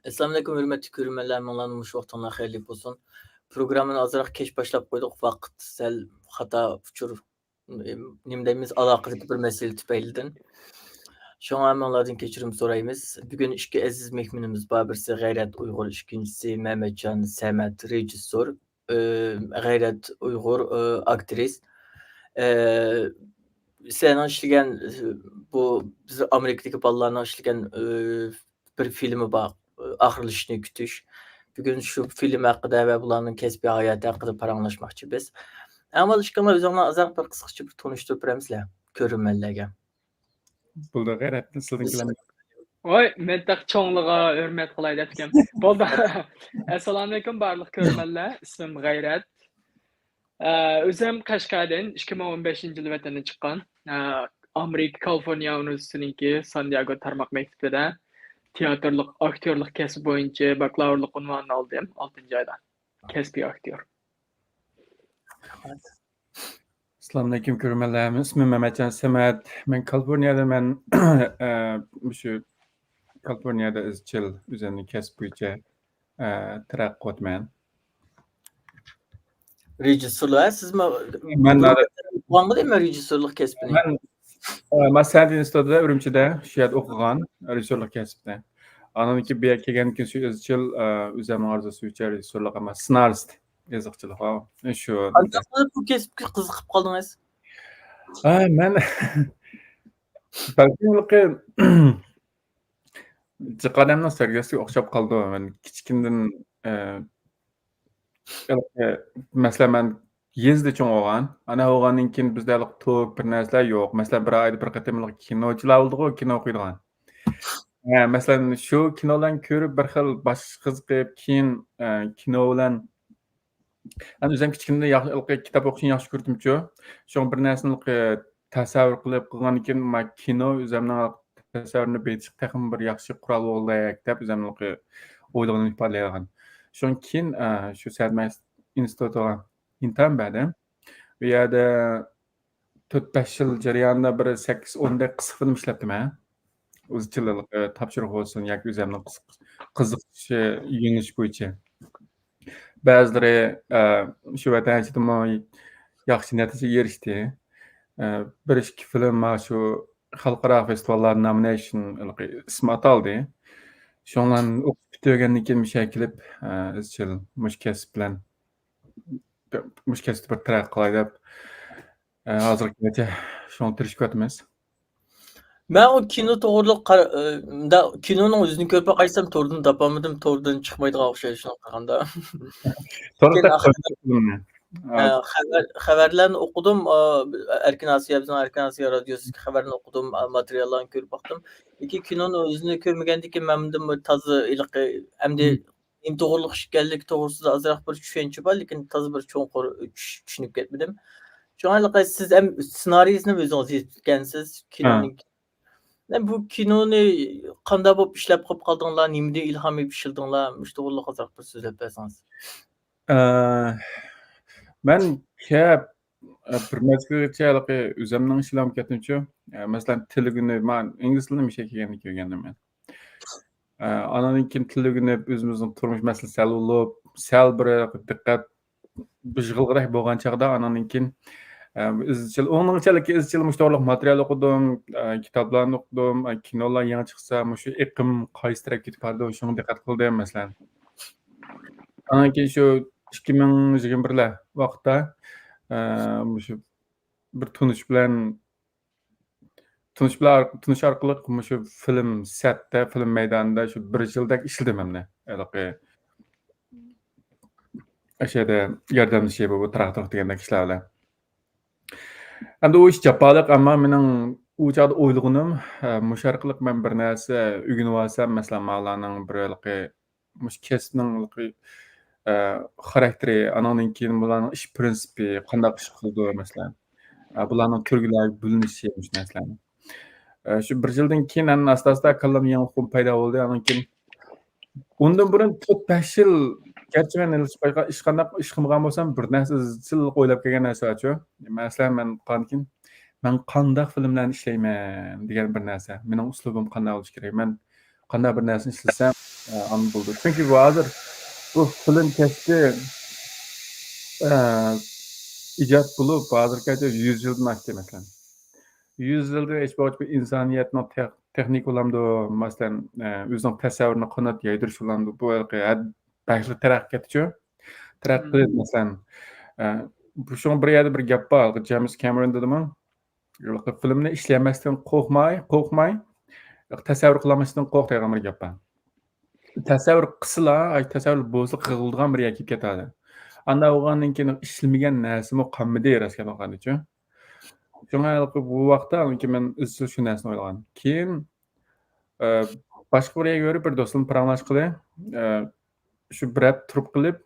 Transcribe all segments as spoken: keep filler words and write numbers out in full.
ئەسسالامۇئەلەيكۇم، ھۆرمەتلىك كۆرۈرمەنلەر، ھەممىڭلارنىڭ مۇشۇ ۋاقتىڭلار خەيرلىك بولسۇن. پروگراممىنى ئازراق كەچ باشلاپ قويدۇق، ۋاقىت سەل خاتا، ئۇچۇر، نېمە دەيمىز، ئالاقىدىكى بىر مەسىلە تۈپەيلىدىن. شۇڭا ھەممىڭلاردىن كەچۈرۈم سورايمىز. بۈگۈن ئىككى ئەزىز مېھمىنىمىز بار، بىرسى غەيرەت ئۇيغۇر، ئىككىنچىسى مەمەتجان سەمەت، رېژىسسور. ئى، غەيرەت ئۇيغۇر، ئى، ئاكترىس. ئى، سىلەرنىڭ ئىشلىگەن، ئى، بۇ بىز ئامېرىكىدىكى بالىلارنىڭ ئىشلىگەن، ئى، بىر فىلىمى بار، ئى، ئاخىرلىشىشنى كۈتۈش. بۈگۈن شۇ فىلىم ھەققىدە ۋە بۇلارنىڭ كەسپىي ھاياتى ھەققىدە پاراڭلاشماقچى بىز. ئەڭ ئاۋۋال ئىككىڭلار ئۆزۈڭلارنى ئازراق بىر قىسقىچە بىر تونۇشتۇرۇپ بېرەمسىلەر كۆرۈرمەنلەرگە؟ بولدى، غەيرەت، سىزنىڭكىلەرنى. ۋاي، مەن تېخى چوڭلىرىغا ھۆرمەت قىلاي دەپتىكەن. بولدى. ئەسسالامۇئەلەيكۇم، بارلىق كۆرۈرمەنلەر. ئىسمىم غەيرەت. ئە، ئۆزۈم قەشقەردىن، ئىككى مىڭ ئون بەشىنچى يىلى ۋەتەندىن چىققان. ئە، ئامېرىكا كالىفورنىيە ئۇنىۋېرسىتېتىنىڭكى سان دىياگو تارماق مەكتىپىدە تىياتىرلىق، ئاكتيورلۇق كەسپى بويىچە باكلاۋۇرلۇق ئۇنۋانىنى ئالدىم ئالتىنچى ئايدا. كەسپىي ئاكتيور. ئەسسالامۇئەلەيكۇم، كۆرۈرمەنلەر. ئىسمىم مەمەتجان سەمەت. مەن كالىفورنىيەدە، مەن، ئە، مۇشۇ كالىفورنىيەدە ئىزچىل ئۆزۈمنى كەسىپ بويىچە، ئە، تەرەققىي قىلىۋاتىمەن. رېژىسسورلۇق، ھە، سىزمۇ مەن بۇرۇن ھازىر ئوقۇغانمىدى مەن رېژىسسورلۇق كەسپىنى؟ مەن، ئە، مەن سەنئەت ئىنستىتۇتىدا، ئۈرۈمچىدە، شۇ يەردە ئوقۇغان، رېژىسسورلۇق كەسپىنى. ئاندىن كېيىن بۇ يەرگە كەلگەندىن كېيىن شۇ ئىزچىل، ئە، ئۆزۈمنىڭ ئارزۇسى بويىچە رېژىسسورلۇق، ئەمما سېنارىست يېزىقچىلىق، ھە، شۇ. قانداق قىلىپ بۇ كەسىپكە قىزىقىپ قالدىڭىز؟ ھە، مەن بەلكىم ھېلىقى جىق ئادەمنىڭ سەرگۈزەشتىگە ئوخشاپ قالىدۇ. مەن كىچىكىمدىن، ئە، ھېلىقى، مەسىلەن، مەن يېزىدا چوڭ بولغان. ئانا بولغاندىن كېيىن بىزدە ھېلىقى توك، بىر نەرسىلەر يوق. مەسىلەن، بىر ئايدا بىر قېتىم ھېلىقى كىنوچىلار بولىدىغۇ، كىنو قويىدىغان. ھە، مەسىلەن، شۇ كىنولارنى كۆرۈپ بىر خىل باش قىزىقىپ، كېيىن، ئە، كىنو بىلەن، مەن ئۆزۈم كىچىكىمدە ياخ-، ھېلىقى كىتاب ئوقۇشنى ياخشى كۆرىتىمچۇ. شۇڭا بىر نەرسىنى ھېلىقى تەسەۋۋۇر قىلىپ قىلغاندىن كېيىن، مانا كىنو ئۆزۈمنىڭ تەسەۋۋۇرىنى بېيىتىشقا تېخىمۇ بىر ياخشى قورال بولغۇدەك دەپ ئۆزۈمنىڭ ھېلىقى ئويلىغىنىمنى ئىپادىلەيدىغان. شۇنىڭ كېيىن، ئە، شۇ سەنئەت ئىنستىتۇتىغا ئىمتىھان بەردىم. ئۇ يەردە تۆت، بەش يىل جەريانىدا بىر سەككىز، ئون دەك قىسقا فىلىم ئىشلەتتىم، ھە. ئىزچىل، ئە، تاپشۇرۇق بولسۇن ياكى ئۆزۈمنىڭ قىزىق-، قىزىقىشى، يۆنىلىش بويىچە. بەزىلىرى، ئە، شۇ ۋەتەن ئىچىدىمۇ ياخشى نەتىجىگە ئېرىشتى. ئە، بىر ئىككى فىلىم مانا شۇ خەلقئارا فېستىۋاللاردا نامىنېيشن، ھېلىقى ئىسمى ئاتالدى. شۇڭا ئوقۇپ پۈتتۈرگەندىن كېيىن مۇشۇ يەرگە كېلىپ، ئە، ئىزچىل مۇشۇ كەسىپ بىلەن، مۇشۇ كەسىپتە بىر تەرەققىي قىلاي دەپ، ئە، ھازىرغىچە شۇڭا تىرىشىۋاتىمىز. مەن ئۇ كىنو توغرىلىق قارا-، ئە، مۇنداق كىنونىڭ ئۆزىنى كۆرۈپ باقايسام، توردىن تاپالمىدىم، توردىن چىقمايدىغان ئوخشايدۇ شۇنىڭغا قارىغاندا. لېكىن ئاخىر-، ئە، خەۋەر، خەۋەرلەرنى ئوقۇدۇم، ئە، ئەركىن ئاسىيا، بىزنىڭ ئەركىن ئاسىيا رادىيوسىدىكى خەۋەرنى ئوقۇدۇم، ئە، ماتېرىياللارنى كۆرۈپ باقتىم. لېكىن كىنونى ئۆزىنى كۆرمىگەندىكىن مەن بۇندىن بىر تازا ھېلىقى، ئەمدى نېمە توغرىلىق ئىكەنلىكى توغرىسىدا ئازراق بىر چۈشەنچە بار، لېكىن تازا بىر چوڭقۇر چۈش-، چۈشىنىپ كەتمىدىم. شۇڭا ھېلىقى سىز ھەم سېنارىيىسىنى ئۆزىڭىز يېزىپ ئىكەنسىز، ھە. كىنونىڭ. بۇ كىنونى قانداق بولۇپ ئىشلەپ قىلىپ قالدىڭلار؟ نېمىدىن ئىلھام ئېلىپ ئىشلىدىڭلار؟ مۇشۇ توغرىلىق ئازراق بىر سۆزلەپ بەرسىڭىز. ئە، مەن كەپ، ئە، بىر مەزگىلگىچە ھېلىقى ئۆزۈمنىڭ ئىشلىرىمغا كەتتىمچۇ. ئە، مەسىلەن، تىل ئۆگىنىپ، مەن ئىنگلىز تىلىنى مۇشۇ يەرگە كەلگەندىن كېيىن ئۆگەندىم مەن. ئە، ئاندىن كېيىن تىل ئۆگىنىپ، ئۆزىمىزنىڭ تۇرمۇش مەسىلىسى ھەل بولۇپ، سەل بىر دىققەت بېجىغىلغۇدەك بولغان چاغدا، ئاندىن كېيىن، ئە، ئىزچىل، ئۇنىڭغىچە ئىزچىل مۇشۇ توغرىلىق ماتېرىيال ئوقۇدۇم، ئە، كىتابلارنى ئوقۇدۇم، ئە، كىنولار يېڭى چىقسا، مۇشۇ ئېقىم قايسى تەرەپكە كېتىپ بارىدۇ، شۇڭا دىققەت قىلدىم، مەسىلەن. ئاندىن كېيىن شۇ ئىككى مىڭ يىگىرمە بىرلەر ۋاقىتتا، ئە، مۇشۇ بىر تونۇش بىلەن تونۇش بىلەن، تونۇش ئارقىلىق مۇشۇ فىلىم سەتتە، فىلىم مەيدانىدا شۇ بىر يىلدەك ئىشلىدىم ئەمدى. ھېلىقى ئاشۇ يەردە ياردەملىشىپ، بۇ تىراكتور دېگەندەك ئىشلار بىلەن. ئەمدى ئۇ ئىش جاپالىق، ئەمما مېنىڭ ئۇ چاغدا ئويلىغىنىم، ئە، مۇشۇ ئارقىلىق مەن بىر نەرسە ئۆگىنىۋالسام، مەسىلەن، ماۋۇلارنىڭ بىر ھېلىقى مۇشۇ كەسىپنىڭ، ئە، خاراكتېرى، ئانىڭدىن كېيىن بۇلارنىڭ ئىش پىرىنسىپى، قانداق ئىش قىلىدۇ، مەسىلەن، ئە، بۇلارنىڭ تۈرگىلەرگە بۆلۈنۈشى، مۇشۇ نەرسىلەرنى. ئە، شۇ بىر يىلدىن كېيىن ئەنە ئاستا-ئاستا كاللامدا يېڭى ئۇقۇم پەيدا بولدى. ئانىڭدىن كېيىن ئۇندىن بۇرۇن تۆت، بەش يىل، گەرچە مەن ھېلىقى ھېچقانداق ئىش قىلمىغان بولسام، بىر نەرسە ئىزچىل ئويلاپ كەلگەن نەرسە بارچۇ. مەسىلەن، مەن قالغاندىن كېيىن، مەن قانداق فىلىملەرنى ئىشلەيمەن دېگەن بىر نەرسە. مېنىڭ ئۇسلۇبۇم قانداق بولۇشى كېرەك؟ مەن قانداق بىر نەرسىنى ئىشلىسەم، ئە، ئاندىن بولىدۇ. چۈنكى ھازىر بۇ فىلىم كەسپى، ئە، ئىجاد بولۇپ، ھازىرغىچە يۈز يىلدىن ئاشتى، مەسىلەن. يۈز يىلدىن ئېشىپ بولغاچ، بۇ ئىنسانىيەتنىڭ تېخ-، تېخنىكا بولامدۇ، مەسىلەن، ئە، ئۆزىنىڭ تەسەۋۋۇرىنى قانات يايدۇرۇش بولامدۇ، بۇ ھېلىقى ھە-، بەكلا تەرەققىي قىلىپ كەتتىچۇ. تەرەققىي قىلىپ، مەسىلەن، ئە، بۇ شۇڭا بىر يەردە بىر گەپ بار، جېيمىس كامېرون دېدىمۇ؟ فىلىمنى ئىشلەيمەسلىكتىن قورقماي، قورقماي، تەسەۋۋۇر قىلالماسلىقتىن قورق دەيدىغان بىر گەپ بار. تەسەۋۋۇر قىلسىلا، ئاي، تەسەۋۋۇر بولسا قىلىدىغان بىر يەر كېلىپ كېتەدۇ. ئانداق بولغاندىن كېيىن ئىشلىمىگەن نەرسىمۇ قالمىدى، راست گەپ ئېيتقاندىچۇ. شۇڭا ھېلىقى بۇ ۋاقىتتا، ئاندىن كېيىن مەن ئىزچىل شۇ نەرسىنى ئويلىغان. كېيىن، ئە، باشقا بىر يەرگە بېرىپ، بىر دوستۇم پاراڭلاشقىلى، ئە، شۇ بىر ھەپتە تۇرۇپ قېلىپ،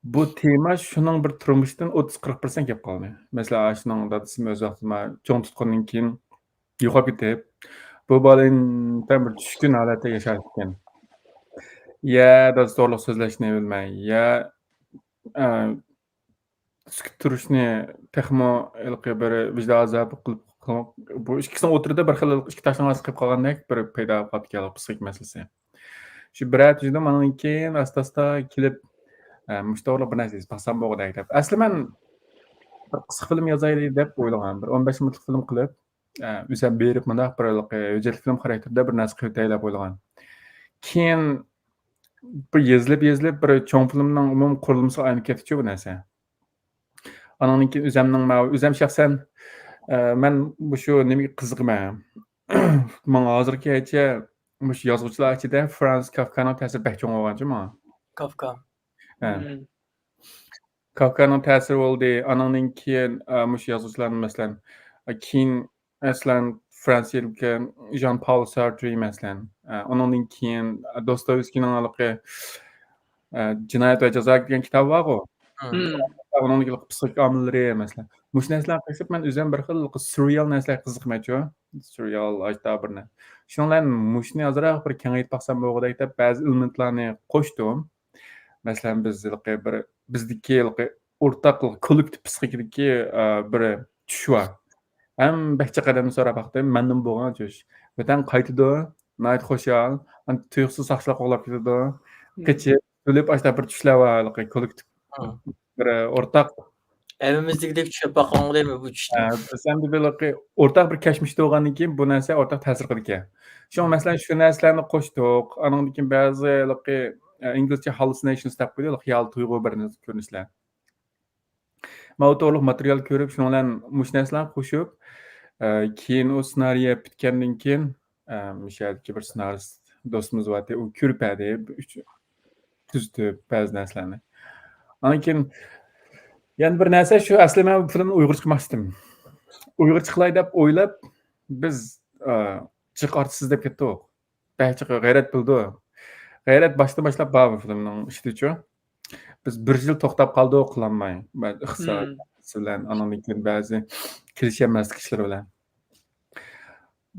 بۇ تېما شۇنىڭ بىر تۇرمۇشتىن ئوتتۇز قىرىق پىرسەنت كېلىپ قالدى. مەسىلەن، ئاشۇنىڭ دادىسىمۇ ئۆز ۋاقتىدا چوڭ تۇتقاندىن كېيىن يوقاپ كېتىپ، بۇ بالا ئىنتايىن بىر چۈشكۈن ھالەتتە ياشايدىكەن. يا دادىسى توغرىلىق سۆزلەشنى بىلمەي، يا، ئە، سۈكۈت تۇرۇشنى تېخىمۇ ھېلىقى بىر ۋىجدان ئازابى قىلىپ، بۇ ئىككىسىنىڭ ئوتتۇرىدا بىر خىل ئىككى تاشنىڭ ئارىسىدا قېلىپ قالغاندەك بىر پەيدا بولۇپ قاپتىكەن، پسىخىك مەسىلىسى. شۇ بىر ھەپتە ئىچىدە ئانىڭدىن كېيىن ئاستا-ئاستا كېلىپ، ئە، مۇشۇ توغرىلىق بىر نەرسە يېزىپ باقسام بولغۇدەك دەپ. ئەسلى مەن بىر قىسقا فىلىم يازايلى دەپ ئويلىغان. بىر ئون بەش مىنۇتلۇق فىلىم قىلىپ، ئە، ئۆزۈم بېرىپ مۇنداق بىر ھېلىقى ھۆججەتلىك فىلىم خاراكتېرىدە بىر نەرسە قىلىۋېتەيلى دەپ ئويلىغان. كېيىن بىر يېزىلىپ، يېزىلىپ بىر چوڭ فىلىمنىڭ ئومۇمىي قۇرۇلمىسىغا ئايلىنىپ كەتتىچۇ بۇ نەرسە. ئانىڭدىن كېيىن ئۆزەمنىڭ ماۋۇ، ئۆزەم شەخسەن، ئە، مەن مۇشۇ نېمىگە قىزىقىمەن. ماڭا ھازىرغىچە مۇشۇ يازغۇچىلار ئىچىدە فرانس كافكانىڭ تەسىرى بەك چوڭ بولغانچۇ ماڭا. كافكا. ھە. مم. كافكانىڭ تەسىرى بولدى. ئانىڭدىن كېيىن، ئە، مۇشۇ يازغۇچىلارنى، مەسىلەن، ئە، كېيىن، مەسىلەن، فرانسىيەدىكى ژان پاۋل سارترى، مەسىلەن، ئە، ئۇنىڭدىن كېيىن، ئە، دوستويېۋسكىينىڭ ھېلىقى، ئە، جىنايەت ۋە جازا دېگەن كىتابى بارغۇ. مم. ئۇنىڭدىكى پسىخىك ئامىللىرى، مەسىلەن. مۇشۇ نەرسىلەرنى قىلىپ، مەن ئۆزۈم بىر خىل سۈررېئال نەرسىلەرگە قىزىقمايچۇ. سۈررېئال، ئاشتا بىرنى. شۇنىڭ بىلەن مۇشۇنى ئازراق بىر كېڭەيتىپ باقسام بولغۇدەك دەپ، بەزى ئېلېمېنتلارنى قوشتۇم. مەسىلەن، بىز ھېلىقى بىر، بىزدىكى ھېلىقى ئورتاق كوللېكتىپ پسىخىكىدىكى، ئە، بىر چۈش بار. ھەم بەك جىق ئادەمدىن سوراپ باقتىم، مەندىن بولغان چۈش. ۋەتەن قايتىدۇ، ناھايىتى خۇشال، ئاندىن تۇيۇقسىز ساقچىلار قوغلاپ كېتىدۇ. مم. قېچىپ، ئۆلۈپ، ئاشۇنداق بىر چۈشلەر بار، ھېلىقى كوللېكتىپ. مم. بىر ئورتاق. ھەممىمىزدىكىدەك چۈشەپ باققانغۇ دەيمەن بۇ چۈشنى. ھە، بىز ئەمدى بىر ھېلىقى ئورتاق بىر كەچمىشتە بولغاندىن كېيىن بۇ نەرسە ئورتاق تەسىر قىلىدىكەن. شۇڭا، مەسىلەن، شۇ نەرسىلەرنى قوشتۇق. ئانىڭدىن كېيىن بەزى ھېلىقى، ئە، ئىنگلىزچە ھاللۇسىنېيشنس دەپ قويىدۇ، خىيال تۇيغۇ بىر نەرسە كۆرۈنۈشلەر. ماۋۇ توغرۇلۇق ماتېرىيال كۆرۈپ، شۇنىڭ بىلەن مۇشۇ نەرسىلەرنى قوشۇپ، ئە، كېيىن ئۇ سېنارىيە پۈتكەندىن كېيىن، ئە، مۇشۇ يەردىكى بىر سېنارىست دوستىمىز بارتى، ئۇ كۆرۈپ بەردى، ئۈچ، تۈزىتىپ بەزى نەرسىلەرنى. ئاندىن كېيىن يەنە بىر نەرسە شۇ، ئەسلى مەن بۇ فىلىمنى ئۇيغۇرچە قىلماقچىدىم. ئۇيغۇرچە قىلاي دەپ ئويلاپ، بىز، ئە، جىق ئارتىسىز دەپ كەتتۇق. بەك جىق غەيرەت بىلدۇ. غەيرەت باشتىن باشلاپ بار بۇ فىلىمنىڭ ئىچىدىچۇ. بىز بىر يىل توختاپ قالدۇق قىلالماي. بەزى ئىقتىساد مم. بىلەن، ئانىڭدىن كېيىن بەزى كېلىشەلمەسلىك ئىشلىرى بىلەن.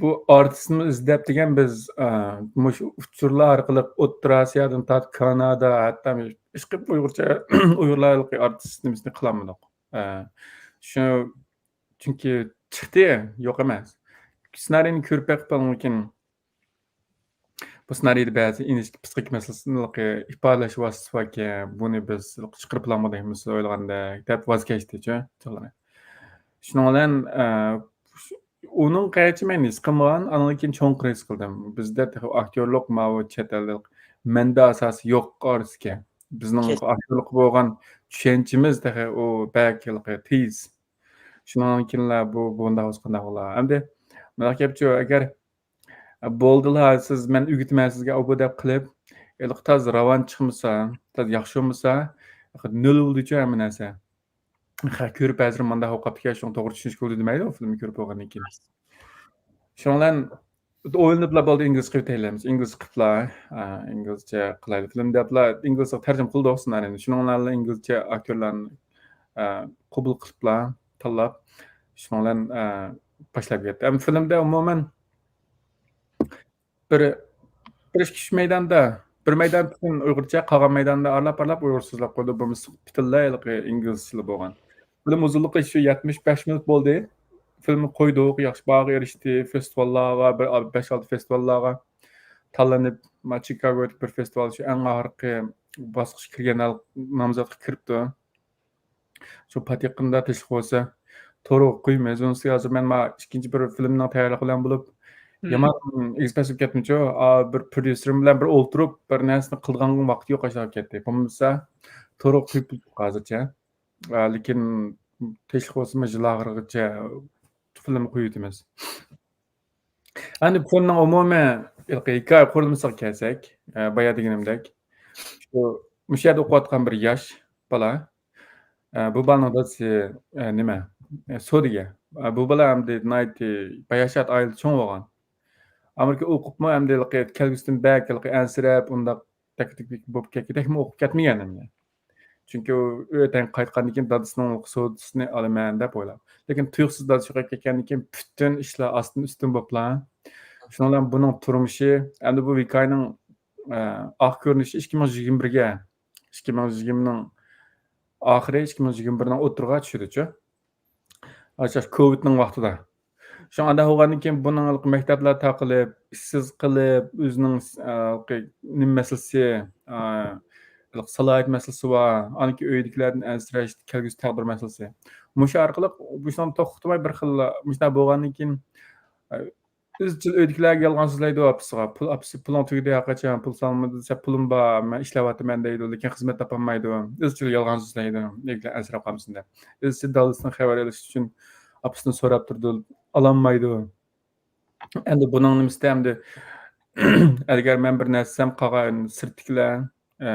بۇ ئارتىسنى ئىزدەپ دېگەن بىز، ئە، مۇشۇ ئۇچۇرلار ئارقىلىق ئوتتۇرا ئاسىيادىن تارتىپ كانادا، ھەتتا ئىشقىلىپ ئۇيغۇرچە، ئۇيغۇرلار ھېلىقى ئارتىس نېمىسىنى قىلالمىدۇق. ئە، شۇ، چۈنكى چىقتى، يوق ئەمەس. سېنارىينى كۆرۈپ بېقىپ، ئاندىن كېيىن بۇ سېنارىيدا بەزى ئىنچىكە پسىخىك مەسىلىسىنى ئىپادىلەش ۋاسىتىسى باركەن، بۇنى بىز چىقىرىپ بولالمىدۇق، سىز ئويلىغاندەك دەپ ۋاز كەچتىچۇ. شۇنىڭ بىلەن، ئە، ئۇنىڭ قەيچە مەن ھېس قىلمىغان، ئاندىن كېيىن چوڭقۇر ھېس قىلدىم. بىزدە تېخى ئاكتيورلۇق ماۋۇ چەت ئەللىك مەنبە ئاساسى يوق ئارىسىكەن. بىزنىڭ كەس- ئاكتيورلۇققا بولغان چۈشەنچىمىز تېخى ئۇ بەك ھېلىقى تېز. شۇنىڭدىن كېيىنلا بۇ، بۇنداق بولسا قانداق بولا؟ ئەمدى مۇنداق گەپچۇ، ئەگەر بولدىلا، سىز، مەن ئۆگىتىمەن سىزگە، ئۇ بۇ دەپ قىلىپ، ھېلىقى تاز راۋان چىقمىسا، تاز ياخشى بولمىسا، نۆل بولىدىچۇ ھەممە نەرسە. خە، كۆرۈپ ھازىر مانداق بولۇپ قاپتىكەن، شۇڭا توغرا چۈشىنىشكە بولدى دېمەيدۇ، فىلىمنى كۆرۈپ بولغاندىن كېيىن. شۇنىڭ بىلەن ئويلىنىپلا بولدى، ئىنگلىزچە قىلىپ ئۆتەيلىمىز، ئىنگلىزچە قىلىپلا، ئا، ئىنگلىزچە قىلايلى فىلىم دەپلا، ئىنگلىزچە تەرجىمە قىلدۇق سېنارىينى. شۇنىڭ بىلەن ئىنگلىزچە ئاكتيورلارنى، ئا، قوبۇل قىلىپلا، تاللاپ، شۇنىڭ بىلەن، ئا، باشلاپ كەتتى. ئەمما فىلىمدە ئومۇمەن بىر، بىر ئىككى، ئۈچ مەيداندا، بىر مەيدان پۈتۈن ئۇيغۇرچە، قالغان مەيداندا ئارىلاپ-ئارىلاپ ئۇيغۇرچە سۆزلەپ قويدۇ، بولمىسا پۈتۈنلەي ھېلىقى ئىنگلىزچىلا بولغان. فىلىم ئۇزۇنلۇقى شۇ يەتمىش بەش مىنۇت بولدى. فىلىمنى قويدۇق، ياخشى باھاغا ئېرىشتى، فېستىۋاللارغا، بىر بەش-ئالتە فېستىۋاللارغا. تاللىنىپ، ما، چىكاگودىكى بىر فېستىۋال شۇ ئەڭ ئاخىرقى باسقۇچقا كىرگەن ھال-، نامزاتقا كىرىپتۇ. شۇ پات يېقىندا تېشلىق بولسا، تورغا قويىمىز. ئۇنىڭ ئۈستىگە ھازىر مەن ما ئىككىنچى بىر فىلىمنىڭ تەييارلىقى بىلەن بولۇپ، يامان ئېكسپرېس بولۇپ كەتتىمچۇ. ئا، بىر پروديۇسېرىم بىلەن بىر ئولتۇرۇپ، بىر نەرسىنى قىلىدىغان ۋاقىت يوق، ئاشۇنداق كەتتى. بولمىسا، تورغا قويۇپ بولدۇق ھازىرچە. ئا، لېكىن تېشلىق بولسىمۇ، يىل ئاخىرىغىچە فىلىم قويۇۋېتىمىز. ئەمدى فىلىمنىڭ ئومۇمىي ھېلىقى ھېكايە قۇرۇلمىسىغا كەلسەك، ئە، بايا دېگىنىمدەك، شۇ، مۇشۇ يەردە ئوقۇۋاتقان بىر ياش بالا، ئە، بۇ بالىنىڭ دادىسى، ئە، نېمە، ئە، سودىگەر. ئە، بۇ بالا ئەمدى ناھايىتى باياشات ئائىلىدە چوڭ بولغان. ئامېرىكا ئوقۇپمۇ ئەمدى ھېلىقى كەلگۈسىدىن بەك ھېلىقى ئەنسىرەپ، ئۇنداق تەكلىپ بولۇپ كەتكۈدەكمۇ ئوقۇپ كەتمىگەن ئەمدى. چۈنكى ئۇ ئۆيدىن قايتقاندىن كېيىن دادىسىنىڭ سودىسىنى ئالىمەن دەپ ئويلاپ. لېكىن تۇيۇقسىز دادىسى يوقاپ كەتكەندىن كېيىن پۈتۈن ئىشلار ئاستىن ئۈستۈن بوپلا. شۇنىڭ بىلەن بۇنىڭ تۇرمۇشى، ئەمدى بۇ ھېكايىنىڭ، ئە، ئاخىر كۆرۈنۈشى ئىككى مىڭ يىگىرمە بىرگە، ئىككى مىڭ يىگىرمىنىڭ ئاخىرى، ئىككى مىڭ يىگىرمە بىرنىڭ ئوتتۇرىغا چۈشىدىچۇ. ئاشۇ كوۋىدنىڭ ۋاقتىدا. شۇڭا ئانداق بولغاندىن كېيىن بۇنىڭ مەكتەپلەر تاقىلىپ، ئىشسىز قېلىپ، ئۆزىنىڭ، ئە، نېمە مەسىلىسى، ئە، سالاھىيەت مەسىلىسى بار، ئاندىن كېيىن ئۆيدىكىلەردىن ئەنسىرەش، كەلگۈسى تەقدىر مەسىلىسى. مۇشۇ ئارقىلىق مۇشۇنىڭ توختىماي بىر خىل مۇشۇنداق بولغاندىن كېيىن، ئە، ئىزچىل ئۆيدىكىلەرگە يالغان سۆزلەيدۇ ئاپىسىغا. پۇل، ئاپىسى پۇلۇڭ تۈگىدى ھەرقاچان، پۇل سالمىدى دېسە، پۇلۇم بار، مەن ئىشلەۋاتىمەن دەيدۇ، لېكىن خىزمەت تاپالمايدۇ. ئىزچىل يالغان سۆزلەيدۇ، ئۆيدىكىلەر ئەنسىرەپ قالمىسۇن دەپ. ئىزچىل دادىسىدىن خەۋەر ئېلىش ئۈچۈن ئاپىسىدىن سوراپ تۇرىدۇ، ئالالمايدۇ. ئەمدى بۇنىڭ نېمىسىدە ئەمدى ئەگەر مەن بىر نەرسە دېسەم، قالغان سىرتتىكىلەر، ئە،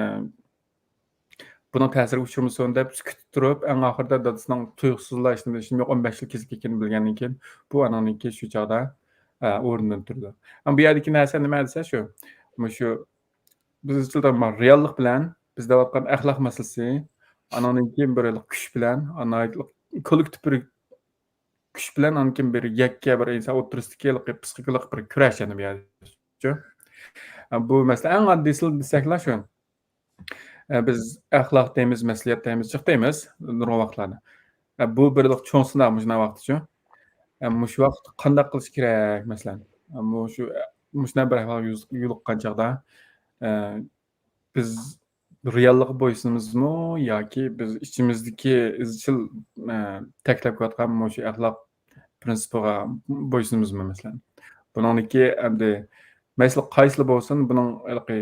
بۇنىڭ تەسىرىگە ئۇچرىمىسۇن دەپ سۈكۈتتە تۇرۇپ، ئەڭ ئاخىرىدا دادىسىنىڭ تۇيۇقسىزلا ھېچنېمە ئىشىم يوق، ئون بەش يىل كېسىپ كەتكىنىنى بىلگەندىن كېيىن، بۇ ئانىڭدىن كېيىن شۇ چاغدا، ئە، ئورنىدىن تۇرىدۇ. ئەمما بۇ يەردىكى نەرسە نېمە دېسە شۇ، مۇشۇ بىز ئىزچىل رېئاللىق بىلەن بىز دەۋاتقان ئەخلاق مەسىلىسى، ئانىڭدىن كېيىن بىر كۈچ بىلەن، كوللېكتىپ بىر كۈچ بىلەن، ئاندىن كېيىن بىر يەككە بىر ئىنسان ئوتتۇرىسىدىكى ھېلىقى پسىخىكىلىق بىر كۈرەش يەنە بۇ يەردە. بۇ مەسىلە ئەڭ ئاددىيسىلا دېسەكلا شۇ. بىز ئەخلاق دەيمىز، مەسلىھەت دەيمىز، جىق دەيمىز نۇرغۇن ۋاقىتلاردا. بۇ بىر ھېلىقى چوڭ سىناق مۇشۇنداق ۋاقىتتىچۇ. مۇشۇ ۋاقىت قانداق قىلىش كېرەك، مەسىلەن؟ مۇشۇ، مۇشۇنداق بىر ئەھۋالغا يولۇققان چاغدا، بىز رېئاللىققا بويسۇنىمىزمۇ ياكى بىز ئىچىمىزدىكى ئىزچىل، ئە، تەكلەپ قىلىۋاتقان مۇشۇ ئەخلاق پىرىنسىپىغا بويسۇنىمىزمۇ، مەسىلەن؟ بۇنىڭدىكى ئەمدى مەسىلە قايسىلا بولسۇن، بۇنىڭ ھېلىقى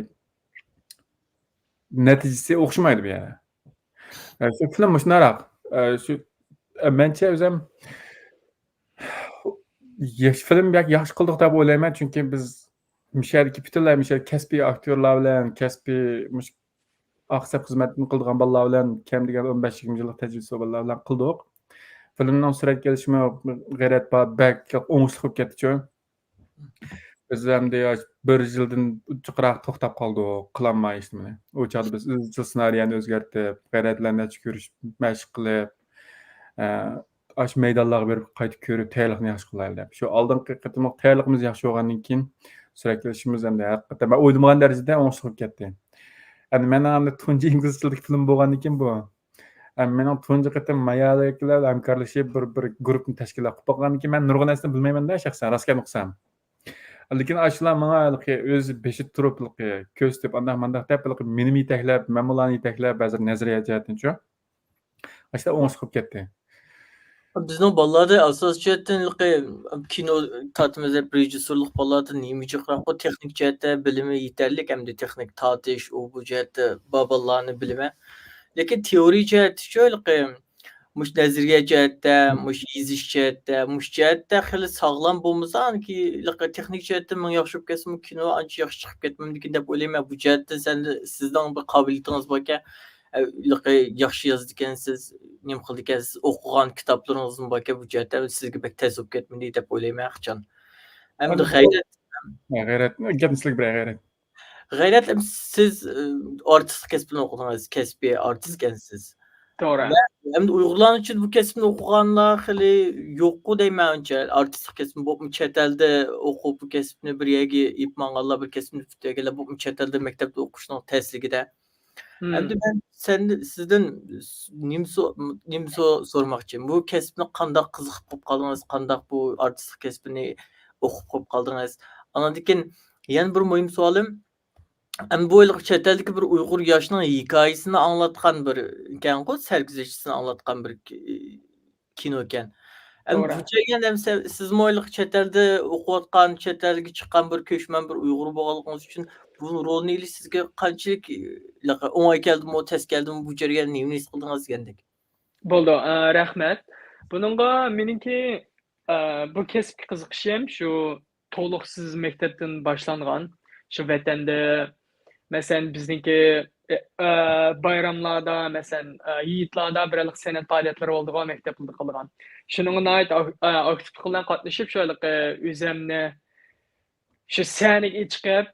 نەتىجىسى ئوخشىمايدۇ بۇ يەردە. ئە، شۇ فىلىم مۇشۇنداقراق. ئە، شۇ، ئە، مەنچە ئۆزۈم ياخشى فىلىم ياكى ياخشى قىلدۇق دەپ ئويلايمەن، چۈنكى بىز مۇشۇ يەردىكى پۈتۈنلەي مۇشۇ كەسپىي ئاكتيورلار بىلەن، كەسپىي مۇشۇ ئاق سەپ خىزمەتنى قىلىدىغان بالىلار بىلەن، كەم دېگەندە ئون بەش يىگىرمە يىللىق تەجرىبىسى بار بالىلار بىلەن قىلدۇق. فىلىمنىڭ سۈرەتكە ئېلىشىمۇ غەيرەت بار، بەك ئوڭۇشلۇق بولۇپ كەتتىچۇ. بىز ئەمدى بىر يىلدىن جىقراق توختاپ قالدۇق، قىلالماي ھېچنېمىنى. ئۇ چاغدا بىز ئىزچىل سېنارىيەنى ئۆزگەرتىپ، غەيرەت بىلەن نەچچە كۆرۈشۈپ، مەشىق قىلىپ، ئە، ئاشۇ مەيدانلارغا بېرىپ قايتا كۆرۈپ، تەييارلىقنى ياخشى قىلايلى دەپ. شۇ ئالدىنقى قېتىملىق تەييارلىقىمىز ياخشى بولغاندىن كېيىن، سۈرەتكە ئېلىشىمىز ئەمدى ھەقىقەتەن مەن ئويلىمىغان دەرىجىدە ئوڭۇشلۇق بولۇپ كەتتى. ئەمدى مېنىڭ ئەمدى تۇنجى ئىنگلىز تىلىدىكى فىلىم بولغاندىن كېيىن بۇ. ئەمدى مېنىڭ تۇنجى قېتىم مايالىكلەر بىلەن ھەمكارلىشىپ بىر، بىر گۇرۇپپىنى تەشكىللەپ قىلىپ باققاندىن كېيىن مەن نۇرغۇن نەرسىنى بىلمەيمەن-دە شەخسەن، راست گەپنى قىلسام. لېكىن ئاشۇلار ماڭا ھېلىقى ئۆزى بېشىدا تۇرۇپ، ھېلىقى كۆرسىتىپ، ئانداق مانداق دەپ، ھېلىقى مېنىمۇ يېتەكلەپ، مەنمۇ ئۇلارنى يېتەكلەپ، ھازىر نەزەرىيە جەھەتتىنچۇ. ئاشۇنداق ئوڭۇشلۇق بولۇپ كەتتى. بىزنىڭ بالىلاردا ئاساسىي جەھەتتىن ھېلىقى كىنو تارتىمىز دەپ رېژىسسورلۇق بالىلاردا نېمە جىقراق بۇ تېخنىك جەھەتتە بىلىمى يېتەرلىك، ئەمدى تېخنىك تارتىش، ئۇ بۇ جەھەتتە بار بالىلارنى بىلىمەن. لېكىن تېئورىيە جەھەتتىچۇ ھېلىقى مۇشۇ نەزەرىيە جەھەتتە، مۇشۇ يېزىش جەھەتتە، مۇشۇ جەھەتتە خېلى ساغلام بولمىسا، ئانكى ھېلىقى تېخنىك جەھەتتە مىڭ ياخشى بولۇپ كەتسىمۇ، كىنو ئانچە ياخشى چىقىپ كەتمەمدىكىن دەپ ئويلايمەن. بۇ جەھەتتە سەندە، سىزنىڭ بىر قابىلىيىتىڭىز باركەن، ئە، ھېلىقى ياخشى يازىدىكەنسىز، نېمە قىلىدىكەنسىز، ئوقۇغان كىتابلىرىڭىزمۇ باركەن، بۇ جەھەتتە سىزگە بەك تەس بولۇپ كەتمىدى دەپ ئويلايمەن ھەرقاچان. ئەمدى غەيرەت. غەيرەت، گەپنى سىلىگە بېرەي، غەيرەت. غەيرەت، ئەم، سىز، ئى، ئارتىسلىق كەسپىنى ئوقۇدىڭىز، كەسپىي ئارتىسكەنسىز. توغرا. ۋە ئەمدى ئۇيغۇرلارنىڭ ئىچىدە بۇ كەسىپنى ئوقۇغانلار خېلى يوققۇ دەيمەن ئانچە. ئارتىسلىق كەسپىنى بولۇپمۇ چەت ئەلدە ئوقۇپ، بۇ كەسىپنى بىر يەرگە ئېلىپ ماڭغانلار، بىر كەسىپنى پۈتتۈرگەنلەر بولۇپمۇ چەت ئەلدە مەكتەپتە ئوقۇشنىڭ تەسلىكىدە. مم. ئەمدى مەن سەن، سىزدىن س-، نېمە سو-، نېمە سو-، سورىماقچى. بۇ كەسىپنى قانداق قىزىقىپ قويۇپ قالدىڭىز؟ قانداق بۇ ئارتىسلىق كەسپىنى ئوقۇپ قويۇپ قالدىڭىز؟ ئاندىن كېيىن يەنە بىر مۇھىم سوئالىم، ئەمدى بۇ ھېلىقى چەت ئەلدىكى بىر ئۇيغۇر ياشنىڭ ھېكايىسىنى ئاڭلاتقان بىر ئىكەنغۇ، سەرگۈزەشتىسىنى ئاڭلاتقان بىر ك-، كىنو ئىكەن. ئەمدى بۇ توغرا. جەريان ئەمسە سىزمۇ ھېلىقى چەت ئەلدە ئوقۇۋاتقان، چەت ئەلگە چىققان بىر كۆچمەن بىر ئۇيغۇر بولغانلىقىڭىز ئۈچۈن بۇ رولنى ئېلىش سىزگە قانچىلىك، ھېلىقى ئوڭاي كەلدىمۇ، تەس كەلدىمۇ، بۇ جەرياننى نېمە ھېس قىلدىڭىز دېگەندەك؟ بولدى، ئە، رەھمەت. بۇنىڭغا مېنىڭكى، ئە، بۇ كەسىپكە قىزىقىشىم شۇ تولۇقسىز مەكتەپتىن باشلانغان. شۇ ۋەتەندە، مەسىلەن، بىزنىڭكى، ئە، ئە، بايراملاردا، مەسىلەن، ئە، يىگىتلاردا بىر خىل سەنئەت پائالىيەتلىرى بولىدىغۇ مەكتەپلەردە قىلىدىغان. شۇنىڭغا ناھايىتى ئاك-، ئە، ئاكتىپلىق بىلەن قاتنىشىپ، شۇ ھېلىقى ئۆزەمنى شۇ سەھنىگە چىقىپ،